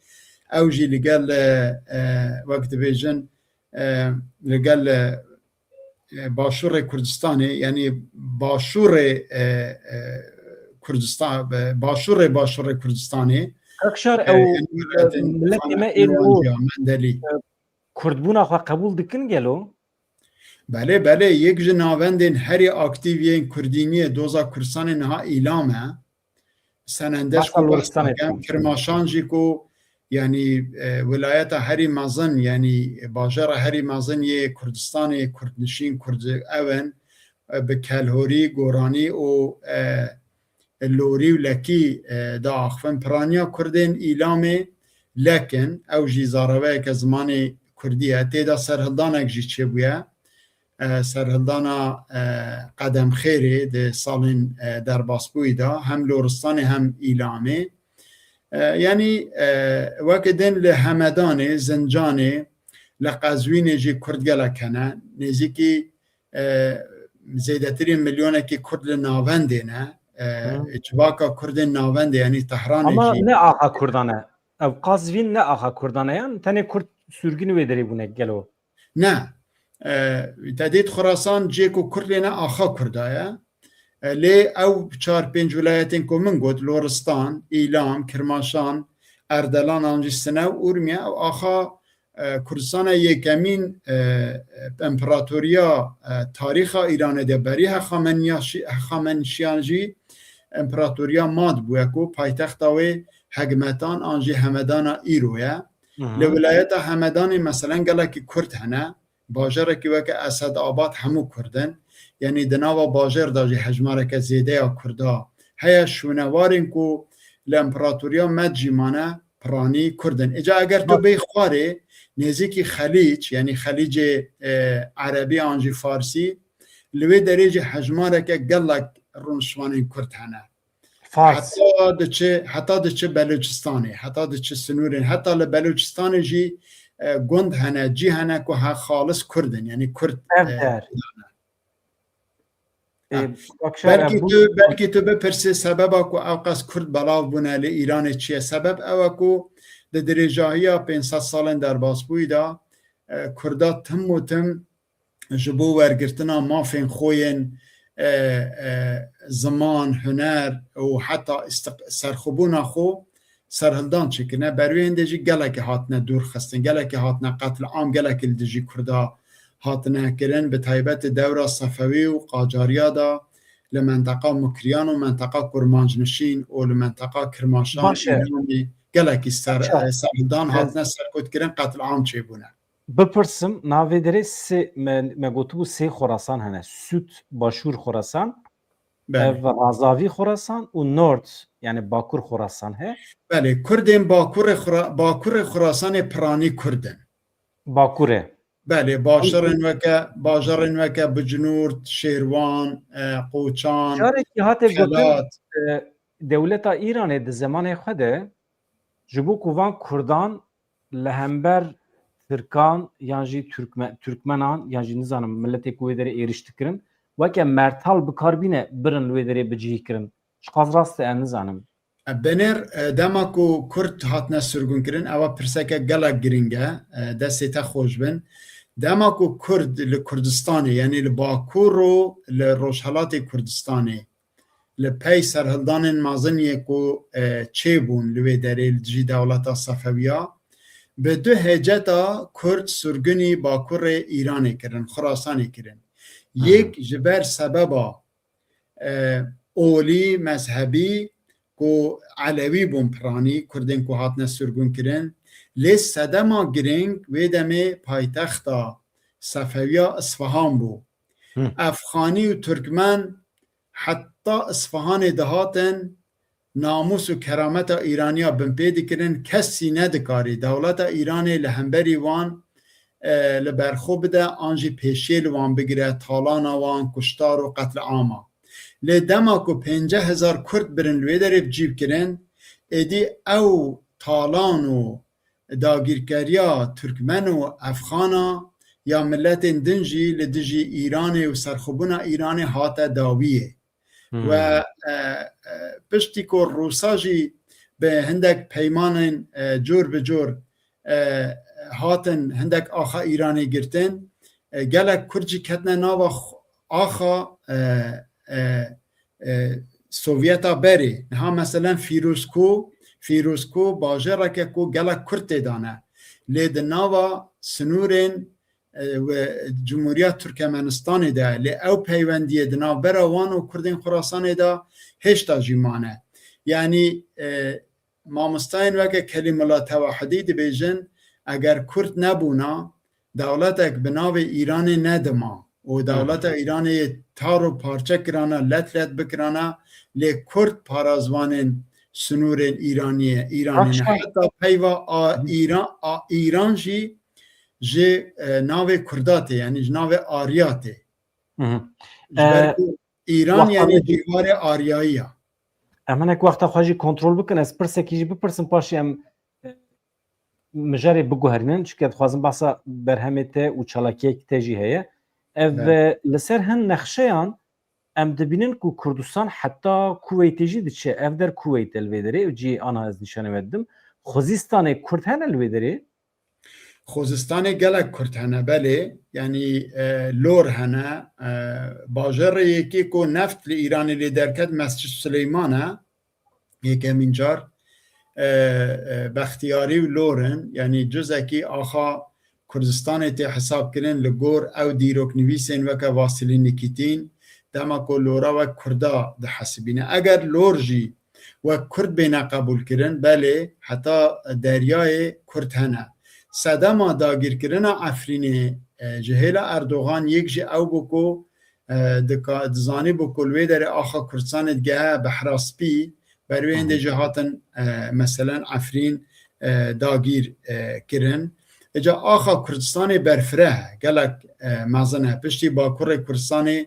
ew jî li gel, e, e, wek dibêjin, e, li gel, e, e, Başûrê Kurdistanê, yanî Başûrê, e, e, Kurdistan, e, Başûrê Başûrê Kurdistanê, Kakşar e, ew, yanî e, miletê me ên wan û, ciya, Mendelî. E, Kurdbûna xwe qebûl dikin gelo? Belê, belê, yek ji navendên herî aktîv yên kurdîniyê doza Kurdistanê niha Îlam e. Senendeş Behsa ku Loristanê bahs dikim, dikim. Kirmaşan jî ku, yanî, e, wilayeta herî mezin, yanî bajêra herî mezin yê Kurdistanê, kurdnişîn, kurd ew in, e, bi kelhorî, goranî û, e, lorî û lekî, e, diaxivin. Piraniya kurdên Îlamê lek in, ew jî zaraveyeke zimanê kurdî ye. Tê de serhildanek jî çêbûye. E, serhildana, e, Qedemxêrê di salên, e, derbasbûyî de hem Loristanê hem Îlamê. E, yanî, e, weke din li Hemedanê, Zincanê, li Qezwînê jî kurd gelek hene. Nêzîkî, e, zêdetirî milyonekî kurd li navendê ne. E, Hı. Civaka kurdên navendê, yanî Tehranê Ama jî ne axa Kurdan e? Ev Qazvîn ne axa Kurdan e yan? Tenê Kurd sürgün wê derê bûne gelo? Ne. E, te dît Xurasan cihê ku Kurd lê ne axa Kurda ye. E, lê ew çar pênc wilayetên ku min got, Loristan, Îlam, Kirmaşan, Erdelan, an jî Sinew, Urmiye, ew axa, e, Kurdistana yekemîn, e, împaratoriya, e, tarîxa Îranê de berî Hexameniya-, Hexamenşiyan jî împaratoriya mad bûye ku paytexta wê Hegmetan an jî Hemedana îro ye. Hı hı. Li wilayeta Hemedanê meselen gelekî Kurd hene. Bajarekî weke Esedabad hemû Kurd in. Yanî di nava bajêr de jî hejmareke zêde ya Kurda heye. Şûnewarên ku li împeratoriya Med jî mane, piranî Kurd in. Îca eger tu Bak. bêy xwarê, nêzîkî Xelîc, yanî Xelîcê, e, Erebî an jî Farsî, li wê derê jî hejmareke gelek rûniştvanên Kurd hene. Fars. Heta diçe, heta diçe Belucistanê, heta diçe sinûrên, heta li Belucistanê jî, e, gund hene, cî hene ku he xalis Kurd in, yanî Kurd, Ev e, der. Kurd hene. E, Ha. Belkî tu, belkî tu bipirsî sebeba ku ew qas Kurd belav bûne li Îranê çi ye? Sebeb ew e ku di dirêjahiya pênc sed salên derbasbûyî de, e, Kurda tim û tim ji bo wergirtina mafên xwe yên, e, e, ziman, huner û heta istiq-, serxwebûna xwe serhildan çêkirine. Ber wê hindê jî gelekî hatine dûr xistin, gelekî hatine qetliam, gelekî li dijî Kurda hatine kirin. Bi taybet di dewra Sefewî û Qacariya de li menteqa Mukriyan û menteqa Kurmancnişîn û li menteqa Kirmaşan Baş e. Îranê gelekî ser-, Baş e. e, serhildan Belê. hatine serkutkirin, qetliam çêbûne. Bipirsim, navê derê sê, me, me gotibû sê Xorasan hene. Sût, Başûr Xorasan, Belê. ev Razavî Xorasan û Nord, yani Bakur Xorasan he. Belê, Kurdên Bakurê Xora-, Bakurê Xorasanê piranî Kurd in. Bakurê. Belê, bajarên weke, bajarên weke Bicnûrt, Şêrwan, e, Qoçan, Carekî hate gotin, Xelat. e, dewleta Îranê di zemanê xwe de ji bo ku van Kurdan li hember Tirkan yan jî Türkme-, Türkmenan yan jî nizanim miletê ku wê derê êriş dikirin, weke mertal bi kar bîne birin li wê derê bicihî kirin. Çiqas rast e, ez nizanim. E, Binêr, e, dema ku Kurd hatine sirgûnkirin, ewa pirseke gelek giring e, e, destê te xweş bin. Dema ku Kurd li Kurdistanê, yanî li Bakur û li Rojhelatê Kurdistanê, li pey serhildanên mezin yê ku, e, çêbûn li wê derê li dijî dewleta Sefewiya, bi du hêceta Kurd sirgûnî Bakurê Îranê kirin, Xurasanê kirin. Hı hı. Yek ji ber sebeba, e, olî, mezhebî ku Elewî bûn piranî, Kurdên ku hatine sirgûn kirin. Lê sedema giring wê demê paytexta Sefewiya Isfahan bû. Hı. Efxanî û Tirkmen heta Isfahanê dihatin, namûs û kerameta Îraniya binpê dikirin, kesî nedikarî dewleta Îranê li hemberî wan, e, li ber xwe bide, an jî pêşiyê li wan bigire, talana wan, kuştar û qetliama. Lê dema ku pêncî hezar Kurd birin li wê derê bi cî bikirin, êdî ew talan û dagîrkeriya Tirkmen û Efxana ya miletên din jî li dijî Îranê û serxwebûna Îranê hate dawiyê. Hmm. We, e, e, piştî ku Rûsa jî bi hindek peymanên, e, cor bi cor, e, hatin hindek axa Îranê girtin, e, gelek Kurd jî ketine nava xw-, axa, e, e, e, Sovyeta berê. Niha meselen Fîrûzko, Fîrûzko bajêreke ku gelek Kurd tê de ne. Lê di nava sinûrên e, we Cumhuriya Turkemenistanê de, lê ew peywendiyê di navbera wan û Kurdên Xurasanê de hêşta jî mane. Yanî, e, mamostayên weke Kelîmullah Tewahidî dibêjin, eger Kurd nebûna, dewletek bi navê Îranê nedima û dewleta Îranê yê tar û parçe kirana, let let bikirana, lê Kurd parazvanên sinûrên Îraniyê, Îranê ne. Heta peyva a Îran, a Îran jî ji, e, navê Kurda tê, yanî ji navê Arya tê. Ji ber ku Îran yanî cîvarê Aryayî ya. Em hinek wexta xwe jî kontrol bikin, ez pirsekî jî bipirsim, paşê em, e, mijarê biguherînin, çunke dixwazim behsa berhemê te û çalakiyek te jî heye. Ev, e, li ser hin nexşeyan em dibînin ku Kurdistan heta Kuweytê jî diçe. Ev der Kuweyt e li vê derê, cihê ana ez nîşanê we didim. Xuzistanê Kurd hene li vê derê? Xuzistanê gelek Kurd hene, belê. Yanî, e, Lor hene. E, bajarê yekê ku neft li Îranê lê derket Mescid Sileyman e. Yekemîn car, e, e, Bextiyarî û Lor in. Yanî cizekî axa Kurdistanê tê hesabkirin li gor ew dîroknivîsên weke Vasîlî Nikîtîn, dema ku Lora wek Kurda dihesibîne. Eger Lor jî wek Kurd bêne qebûlkirin, belê, heta Deryayê Kurd hene. Sedema dagîrkirina Efrînê, e, ji hêla Erdogan yek jî ew bû ku, e, dika-, dizanîbû ku li wê derê axa Kurdistanê digehe Behra Spî, ber wê hindê jî hatin, e, meselen Efrîn, e, dagîr, e, kirin. Îca axa Kurdistanê berfireh e, gelek, e, mezin e. Piştî Bakurê Kurdistanê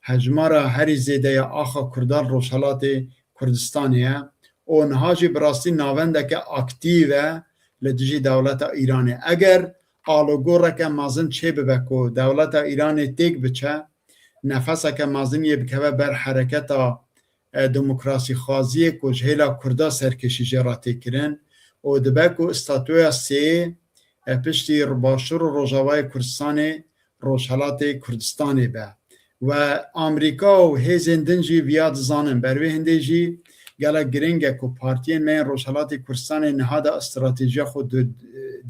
hejmara herî zêde ya axa Kurdan Rojhelatê Kurdistanê ye û niha jî bi rastî navendeke aktîv e li dijî dewleta Îranê. Eger alogoreke mezin çêbibe ku dewleta Îranê têk biçe, nefeseke mezin yê bikeve ber hereketa, e, demokrasîxwaziyê ku ji hêla Kurda serkêşî jê re tê kirin û dibe ku statûya sê, e, piştî Başûr û Rojavayê Kurdistanê Rojhelatê Kurdistanê be. We Amerîka û hêzên din jî viya dizanin. Ber wê hindê jî gelek giring e ku partiyên me yên Rojhelatê Kurdistanê niha de stratejiya xwe di-,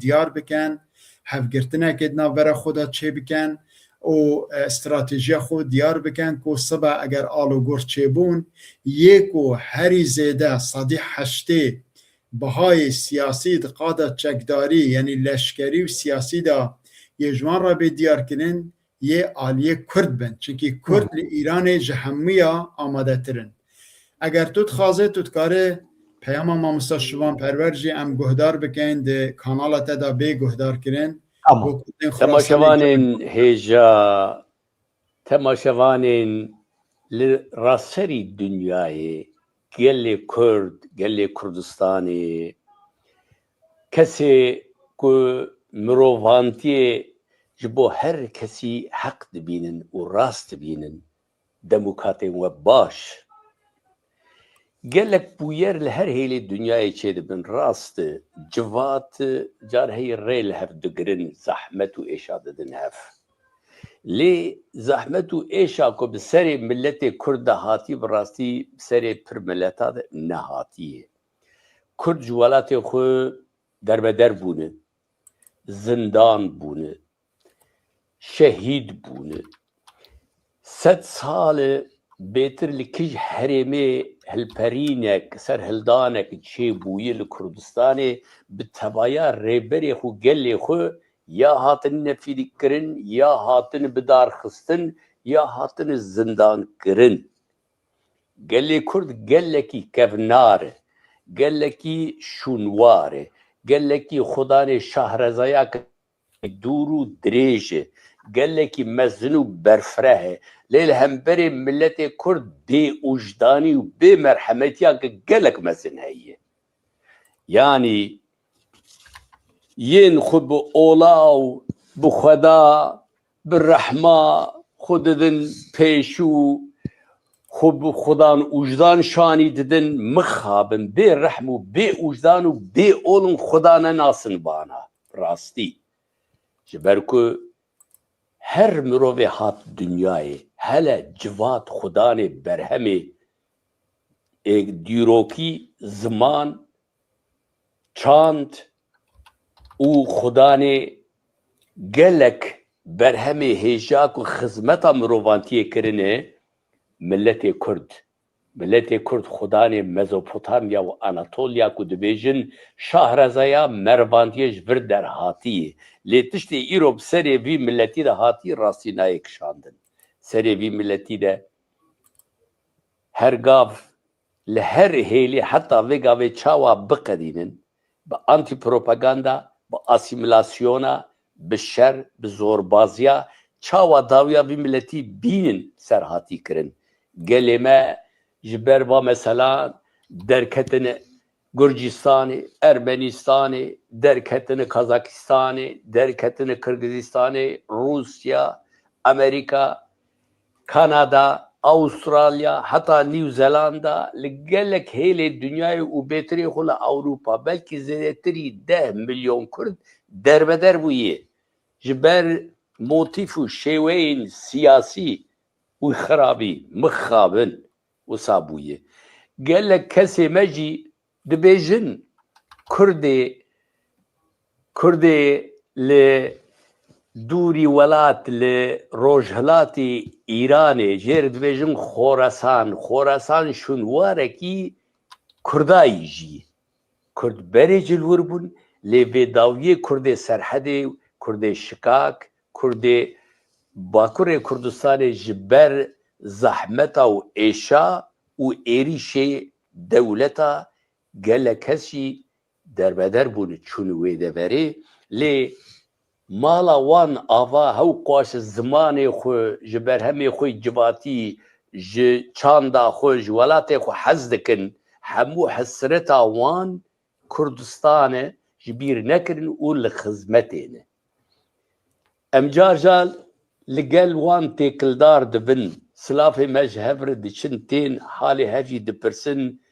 diyar bikin, hevgirtinekê di navbera xwe de çêbikin û, e, stratejiya xwe diyar bikin ku sibe eger alogor çêbûn, yê ku herî zêde sedî heştê bihayê siyasî di qada çekdarî, yanî leşkerî û siyasî de yê ji wan re bê diyarkirin, yê aliyê Kurd bin. Çimkî Kurd li Îranê ji hemûya amadetir in. Eger tu dixwazê, tu dikarê peyama mamosta Şivan Perwer jî em guhdar bikin, di kanala te de bê guhdarkirin. Tamam. Bo Kurdên Xurasanê Temaşevanên hêja, temaşevanên li raserî dinyayê, gelê Kurd, gelê Kurdistanê, kesê ku mirovantiyê ji bo her kesî heq dibînin û rast dibînin, demokatên we baş. Gelek bûyer li her hêlê dinyayê çêdibin. Rast e, civat, e, car heye rê li hev digirin, zehmet û êşa didin hev. Lê zehmet û êşa ku bi serê miletê Kurd de hatî, bi rastî bi serê pir mileta de nehatiye. Kurd ji welatê xwe derbeder bûne, zindan bûne, şehîd bûne. Sed sal e bêtir li kîj herêmê hilperînek, serhildanek çêbûye li Kurdistanê, bi tevaya rêberê xwe, gelê xwe ya hatin nefîrkirin, ya hatin bidarxistin, ya hatin zindankirin. Gelê Kurd gelekî kevnar e, gelekî şûnwar e, gelekî xudanê şahrezayake dûr û dirêj e, gelekî mezin û berfireh e. Lê li hemberê miletê Kurd bêwijdanî û bêmerhemetiyeke gelek mezin heye. Yanî yên xwe bi ola û bi Xweda, bi rehma xwe didin pêş û xwe bi xudan û wijdan şanî didin, mixabin, bê rehm û bê wijdan û bê ol in, Xweda nenasin vana. Rastî. Ji ber ku her mirovê hat dinyayê, hele civat xudanê berhemê ê dîrokî, ziman, çand û xudanê gelek berhemê hêja ku xizmeta mirovantiyê kirine, miletê Kurd. Miletê Kurd xudanê Mezopotamya û Anatolya ku dibêjin Şahrezaya Mervandiye ji vir derhatî ye. Lê tiştê îro bi serê vî miletî de hatî rastî nayê kişandin. Serê vî miletî de her gav li her hêlî heta vê gavê çawa biqedînin, bi antîpropaganda, bi asîmîlasyona, bi şer, bi zorbaziya, çawa dawiya vî miletî bînin serhatî kirin. Gelê me ji ber va mesela derketin Gurcistanê, Ermenistanê, derketin Kazakistanê, derketin Kirgizistanê, Rûsya, Amerîka, Kanada, Avustralya, heta New Zelanda, li gelek hêlê dinyayê û bêtirê xwe li Ewropa, belkî zêdetirî deh milyon Kurd derbeder bûye. Ji ber motîf û şêweyên siyasî û xirabî, mixabin wisa bûye. Gelek kesê me jî dibêjin Kurdê, Kurdê li dûrî welat, li rojhilatê Îranê, jê re dibêjin Xorasan. Xorasan şûnwarekî Kurdayî jî. Kurd berê ji li wir bûn, lê vê dawiyê Kurdê Serhedê, Kurdê Şikak, Kurdê Bakurê Kurdistanê ji ber zehmeta û êşa û êrîşê dewleta gelek kes jî derbeder bûn, çûn wê deverê. Lê mala wan ava hew qaş zimanê xwe, ji berhemê xwe civatî, ji çanda xwe, ji welatê xwe hez dikin. Hemû hesreta wan Kurdistan e, ji bîr nekirin û li xizmetê ne. Em car car li gel wan têkildar dibin, silafê me ji hev re diçin, tên halê hev jî dipirsin,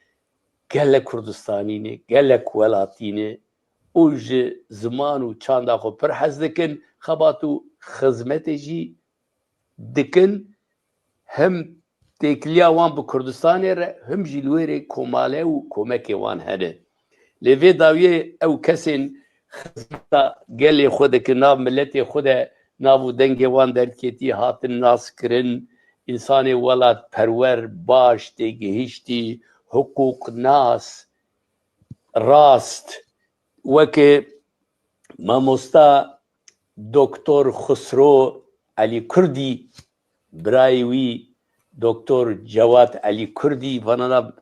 gelek Kurdistanî ne, gelek welatî ne û ji ziman û çanda xwe pir hez dikin, xebat û xizmetê jî dikin, him têkiliya wan bi Kurdistanê re, him jî li wê rê komale û komekê wan hene. Lê vê dawiyê ew kesên xizmeta gelê xwe dikin, nav miletê xwe de, nav û dengê wan derdiketî, hatin naskirin, însanê welatperwer, baş, têgihiştî, hiqûqnas, rast, weke mamosta Doktor Xusro Elî Kurdî, birayê wî Doktor Cewad Elî Kurdî, vanana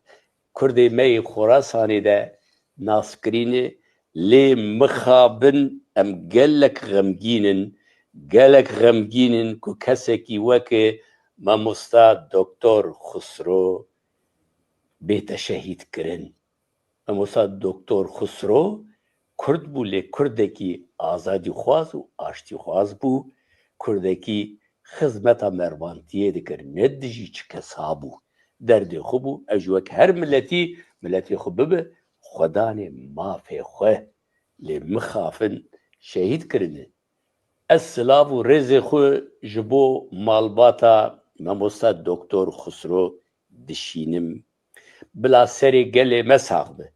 Kurdê me yê Xorasanê de naskirî ne, lê mixabin em gelek xemgîn in, gelek xemgîn in ku kesekî weke mamosta Doktor Xusro bête şehîdkirin. Mamosta Doktor Xusro Kurd bû, lê Kurdekî azadîxwaz û aştîxwaz bû. Kurdekî xizmeta mervantiyê dikir, ne dijî çi kesa bû. Derdê xwe bû, ew jî wek her miletî, miletê xwe bibe, xwedanê mafê xwe. Lê mixafin şehîd kirine. Ez silav û rêzê xwe ji bo malbata Mamosta Doktor Xusro dişînim. Bila serê gelê me sax be.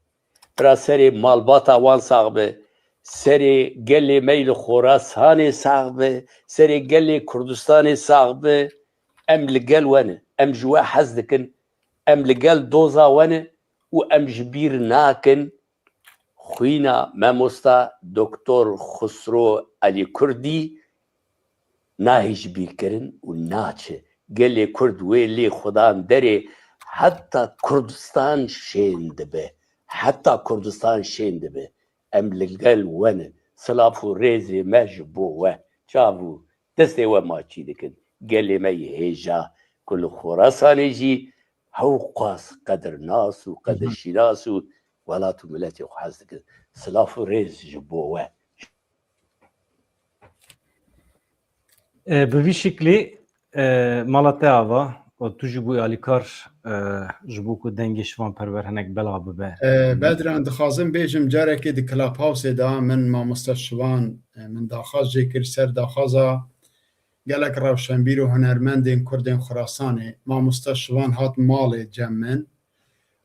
Bila serê malbata wan sax be. Serê gelê me yî li Xorasanê sax be. Serê gelê Kurdistanê sax be. Em li gel we ne. Em ji we hez dikin. Em li gel doza we ne û em ji bîr nakin. Xwîna Mamosta Doktor Xusro Elî Kurdî nahê ji bîr kirin û naçe. Gelê Kurd wê lê xwedan derê heta Kurdistan şên dibe. Heta Kurdistan şên dibe. Em li gel we ne. Silav û rêzê me ji bo we. Çav û destê we maçî dikin. Gelê me yê hêja ku li Xorasanê jî hewqas qedirnas û qedirşînas û welat û miletê xwe hez dikin. Silav û rêz ji bo we. E, bi vî şiklî, e, mala te ava, û tu jî bûyî alîkar, e, ji bo ku dengê şivan perwer hinek bela bibe. E, Bedran, dixwazim bêjim, carekê di Clubhouse-ê de min mamoste Şivan, e, min daxwaz jê kir ser daxwaza gelek rewşenbîr û hunermendên Kurdên Xurasanê. Mamoste Şivan hat malê cem min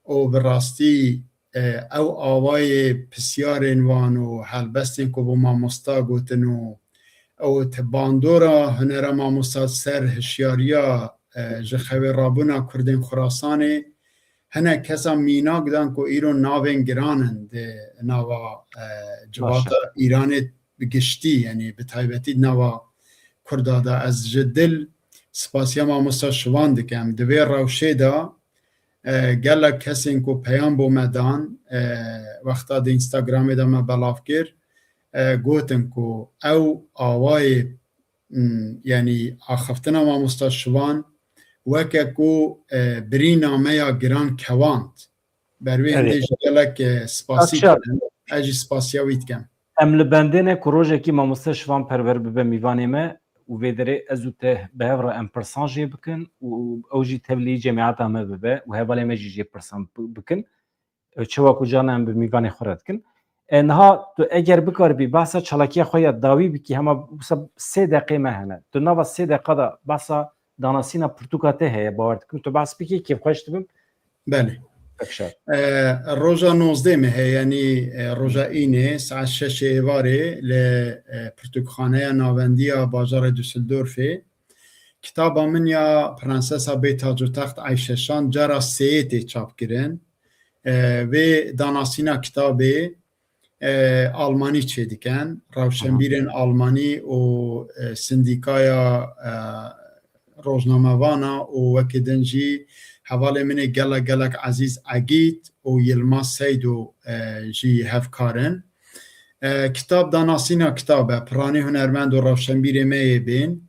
û bi rastî, e, ew awayê pisyarên wan û helbestên ku bo mamosta gotin û ew te bandora hunera mamosta ser hişyariya, e, ji xewê rabûna Kurdên Xurasanê, hinek kesa mînak dan ku îro navên giran in di nava, e, civata Îranê bi giştî, yanî bi taybetî di nava Kurda de. Ez ji dil spasiya mamosta Şivan dikim. Di vê rewşê de, e, gelek kesên ku peyam bo me dan, e, wexta di Instagramê de me belav kir, e, gotin ku ew awayê, m, yanî axiftina mamosta Şivan weke ku, e, birîna me ya giran kewand. Ber wê Erê. hindê jî gelek, e, spasî Akşam. dikim. Ez jî spasiya wî dikim. Em li bendê ne ku rojekî mamoste Şivan Perwer bibe mîvanê me û vê derê ez û te bi hev re em pirsan jê bikin û ew jî tevlî cemiyeta me bibe û hevalê me jî jê pirsan bi-, bikin. E, çawa ku carna em bi mîvanê xwe re dikin. E, niha tu eger bikaribî behsa çalakiya xwe ya dawî bikî, hema wisa sê deqê me hene. Tu nava sê deqa de behsa danasîna pirtûka te heye, bawer dikim. Tu behs bikî, kêfxweş dibim. Belê. Pek şer. E, roja nozdeh mehê, yanî, e, roja înê, saet şeşê êvarê li, e, pirtûkxaneya navendî ya bajarê Düsseldorfê, kitaba min ya Prensesa Bê Tac û Text Eyşe Şan cara sêyê tê çapkirin. E, vê danasîna kitabê, e, Almanî çêdikin. Rewşenbîrên Aha. Almanî û, e, sindîkaya, e, rojnamevana û wekî din jî hevalê min ê gelek gelek Ezîz Egîd û Yilmaz Seydo, e, jî hevkar in. E, kitab danasîna kitab e, piranî hunermend û rewşenbîrê me yê bên.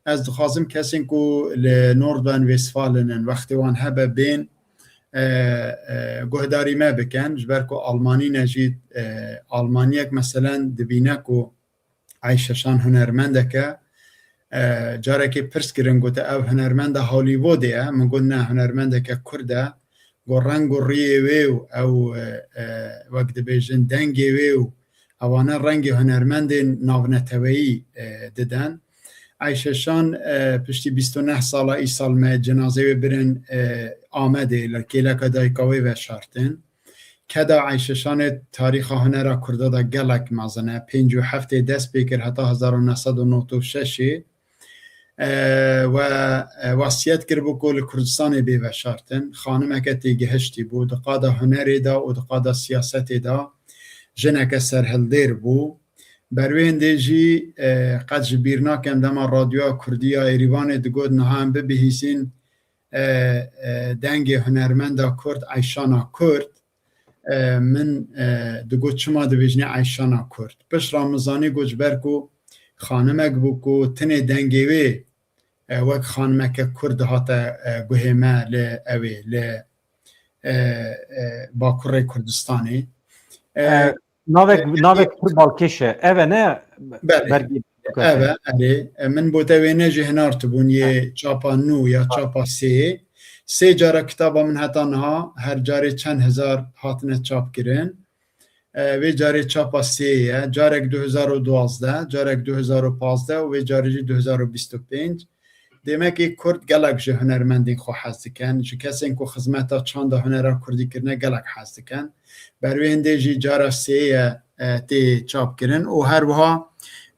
Ez dixwazim kesên ku li Nordrhein-Westfalen in, wextê wan hebe bên, e, e, guhdarî me bikin, ji ber ku Almanî ne jî, e, Almaniyek meselen dibîne ku Eyşe Şan hunermendek e. E, carekê pirs kirin, gote, "Ev hunermenda Hollywoodê ye?" Min got, "Ne, hunermendeke Kurd e." Got, "Reng û riyê wê û ew, e, e, wek dibêjin, dengê wê û ewane rengê hunermendên navneteweyî, e, didin." Eyşe Şan, e, piştî bîst û neh sala îsal me cenazê wê birin, e, Amedê, li kêleka dayika wê veşartin. Keda Eyşe Şanê tarîxa hunera Kurda de gelek mezin e. Pêncî û heftê dest pê kir heta hezar û neh sed û nod û şeşê, e, we, e, wesiyet kiribû ku li Kurdistanê bê veşartin. Xanimeke têgihiştî bû. Di qada hunerê de û di qada siyasetê de jineke serhildêr bû. Ber wê hindê jî, e, qet ji bîr nakem dema Radyoya Kurdî ya Êrîvanê digot, "Niha em bibihîzin, e, e, dengê hunermenda Kurd, Eyşana Kurd." E, min, e, digot, "Çima dibêjinê Eyşana Kurd?" Pişt re min zanî, got, "Ji ber ku xanimek bû ku tinê dengê wê, e, wek xanimeke Kurd dihate, e, guhê me li ewê, li, e, e, Bakurê Kurdistanê." E, E, navek, e, navek pir balkêş e. Ev e ne Belê. bergî Ev e, erê. E, min bo te wêne jî hinartibûn yê çapa nû ya çapa sê. Sê cara kitaba min heta niha her carê çend hezar hatine çap kirin. E, vê carê çapa sê ye. Carek du hezar û duwazdeh, carek du hezar û pazdeh û vê carê jî du hezar û bîst û pênc. Demekî Kurd gelek ji hunermendên xwe hez dikin, ji kesên ku xizmeta çanda hunera Kurdî kirine gelek hez dikin. Ber wê hindê jî cara sê ye, e, tê çapkirin û her wiha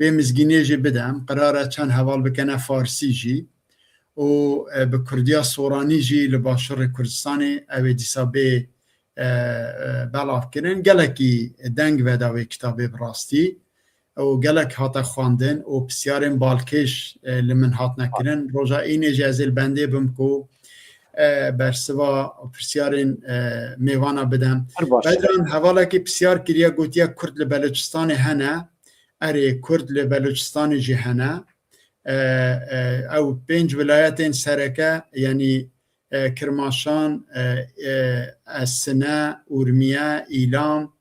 vê mizgîniyê jî bidem, qerar e çend heval bikene farsî jî û, e, bi kurdiya soranî jî li Başûrê Kurdistanê ew ê dîsa bê, e, e, belavkirin. Gelekî deng veda wê kitabê bi rastî û gelek hate xwendin û pisyarên balkêş, e, li min hatine kirin. Roja înê jî ez ê li bendê bim ku, e, bersiva pisyarên, e, mêvana bidem. Pir baş. Bedran, hevalekî pisyar kiriye, gotiye Kurd li Beluçistanê hene. Erê, Kurd li Beluçistanê jî hene. E, e, ew pênc wilayetên sereke, yanî, e, Kirmaşan, e, e, e, Sine, Urmiye, Îlam,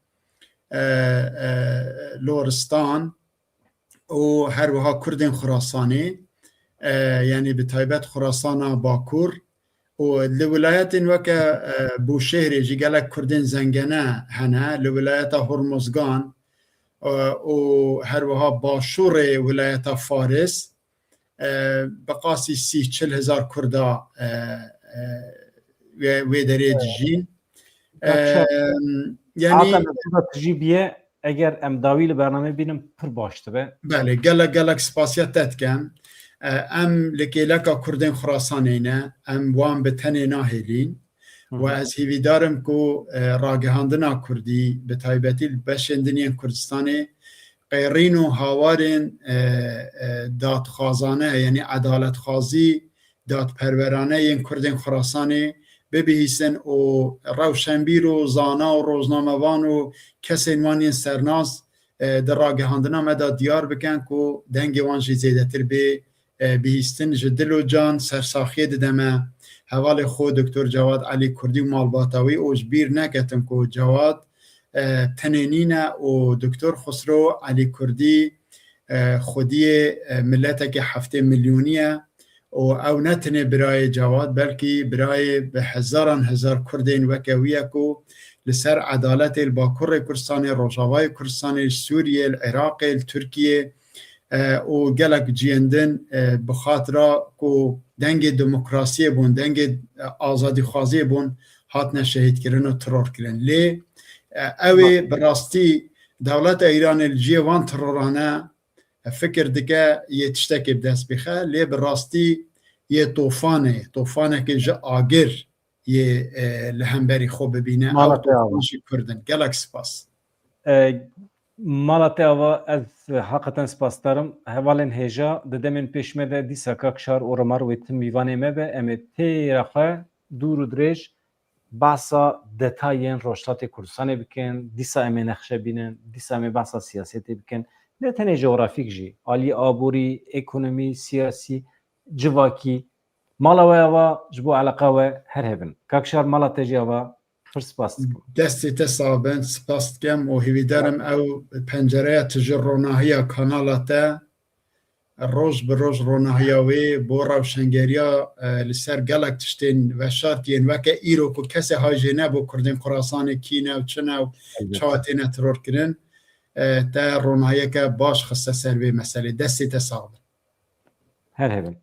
e, e, Loristan û her wiha Kurdên Xurasanê, e, yanî bi taybet Xurasana Bakur û li wilayetên weke, e, Bûşêhrê jî gelek Kurdên Zengene hene, li wilayeta Hormozgan, e, û her wiha başûrê wilayeta Faris, e, bi qasî sî çil hezar Kurda, e, e, wê, wê derê dijîn. E, Bak, şer. yanî Hakan, tu da tijî biye, Eger em dawî li bernameyê bînin, pir baş dibe. Belê, gelek gelek spasiya te dikem. E, em li kêleka Kurdên Xurasanê ne, em wan bi tenê nahêlîn. Hı hı. Û ez hêvîdar im ku, e, ragihandina Kurdî, bi taybetî li beşên din yên Kurdistanê, qêrîn û hawarên, e, e, dadxwazane, yanî edaletxwazî, dadperwerane yên Kurdên Xurasanê bibihîsin û rewşenbîr û zana û roznamevan û kesên wan yên sernas, e, di ragihandina me de diyar bikin ku dengê wan jî zêdetir bê, e, bihîstin. Ji dil û can sersaxiyê dide me. Hevalê xwe Doktor Cewad Elî Kurdî û malbata wî û ji bîr neketim ku Cewad, e, tenê nîne û Doktor Xusro Elî Kurdî, e, xwediyê, e, miletekê heftê milyonî ye û ew ne tenê birayê Cewad, belkî birayê bi hezaran hezar Kurdên weke wî ye ku li ser edaletê li Bakurê Kurdistanê, Rojavayê Kurdistanê, li Sûriyê, li Iraqê, li Tirkiyê, e, û gelek cihên din, e, bi xatira ku dengê demokrasiyê bûn, dengê, e, azadîxwaziyê bûn, hatine şehîdkirin û teror kirin. Lê, e, ew ê bi rastî dewleta Îranê li cihê van terorane, e, fikir dike yê tiştekê bi dest bixe, lê bi rastî yê tofanê, tofanekê ji agir yê, e, li hemberî xwe bibîne. Ew Mala te ava. tofan jî Kurd in. Gelek spas. E, Mala te ava, ez heqeten spasdar im. Hevalên hêja, di demên pêş me de dîsa Kak Şar û Remar wê tim mîvanê me be. Em ê têra xwe dûr û dirêj behsa detayên Rojhilatê Kurdistanê bikin. Dîsa em ê nexşe bînin, dîsa em ê behsa siyasetê bikin. Ne tenê jeografîk jî, alî aborî, ekonomî, siyasî, civakî. Mala we ava, ji bo eleqa we her hebin. Kak Şar, mala te jî ava, pir spas dikim. Destê te sax bin, spas dikim û hêvîdar im ew pencereya tu ji ronahiya kanala te, roj bi roj ronahiya wê bo rewşengeriya, e, li ser gelek tiştên veşartiyên weke îro ku kesê hay jê nebû Kurdên Xurasanê kî ne û çi ne û Elbet. çawa têne teror kirin, e, te ronahiyeke baş xiste ser vê meselê. Destê te sax bin. Her hebin.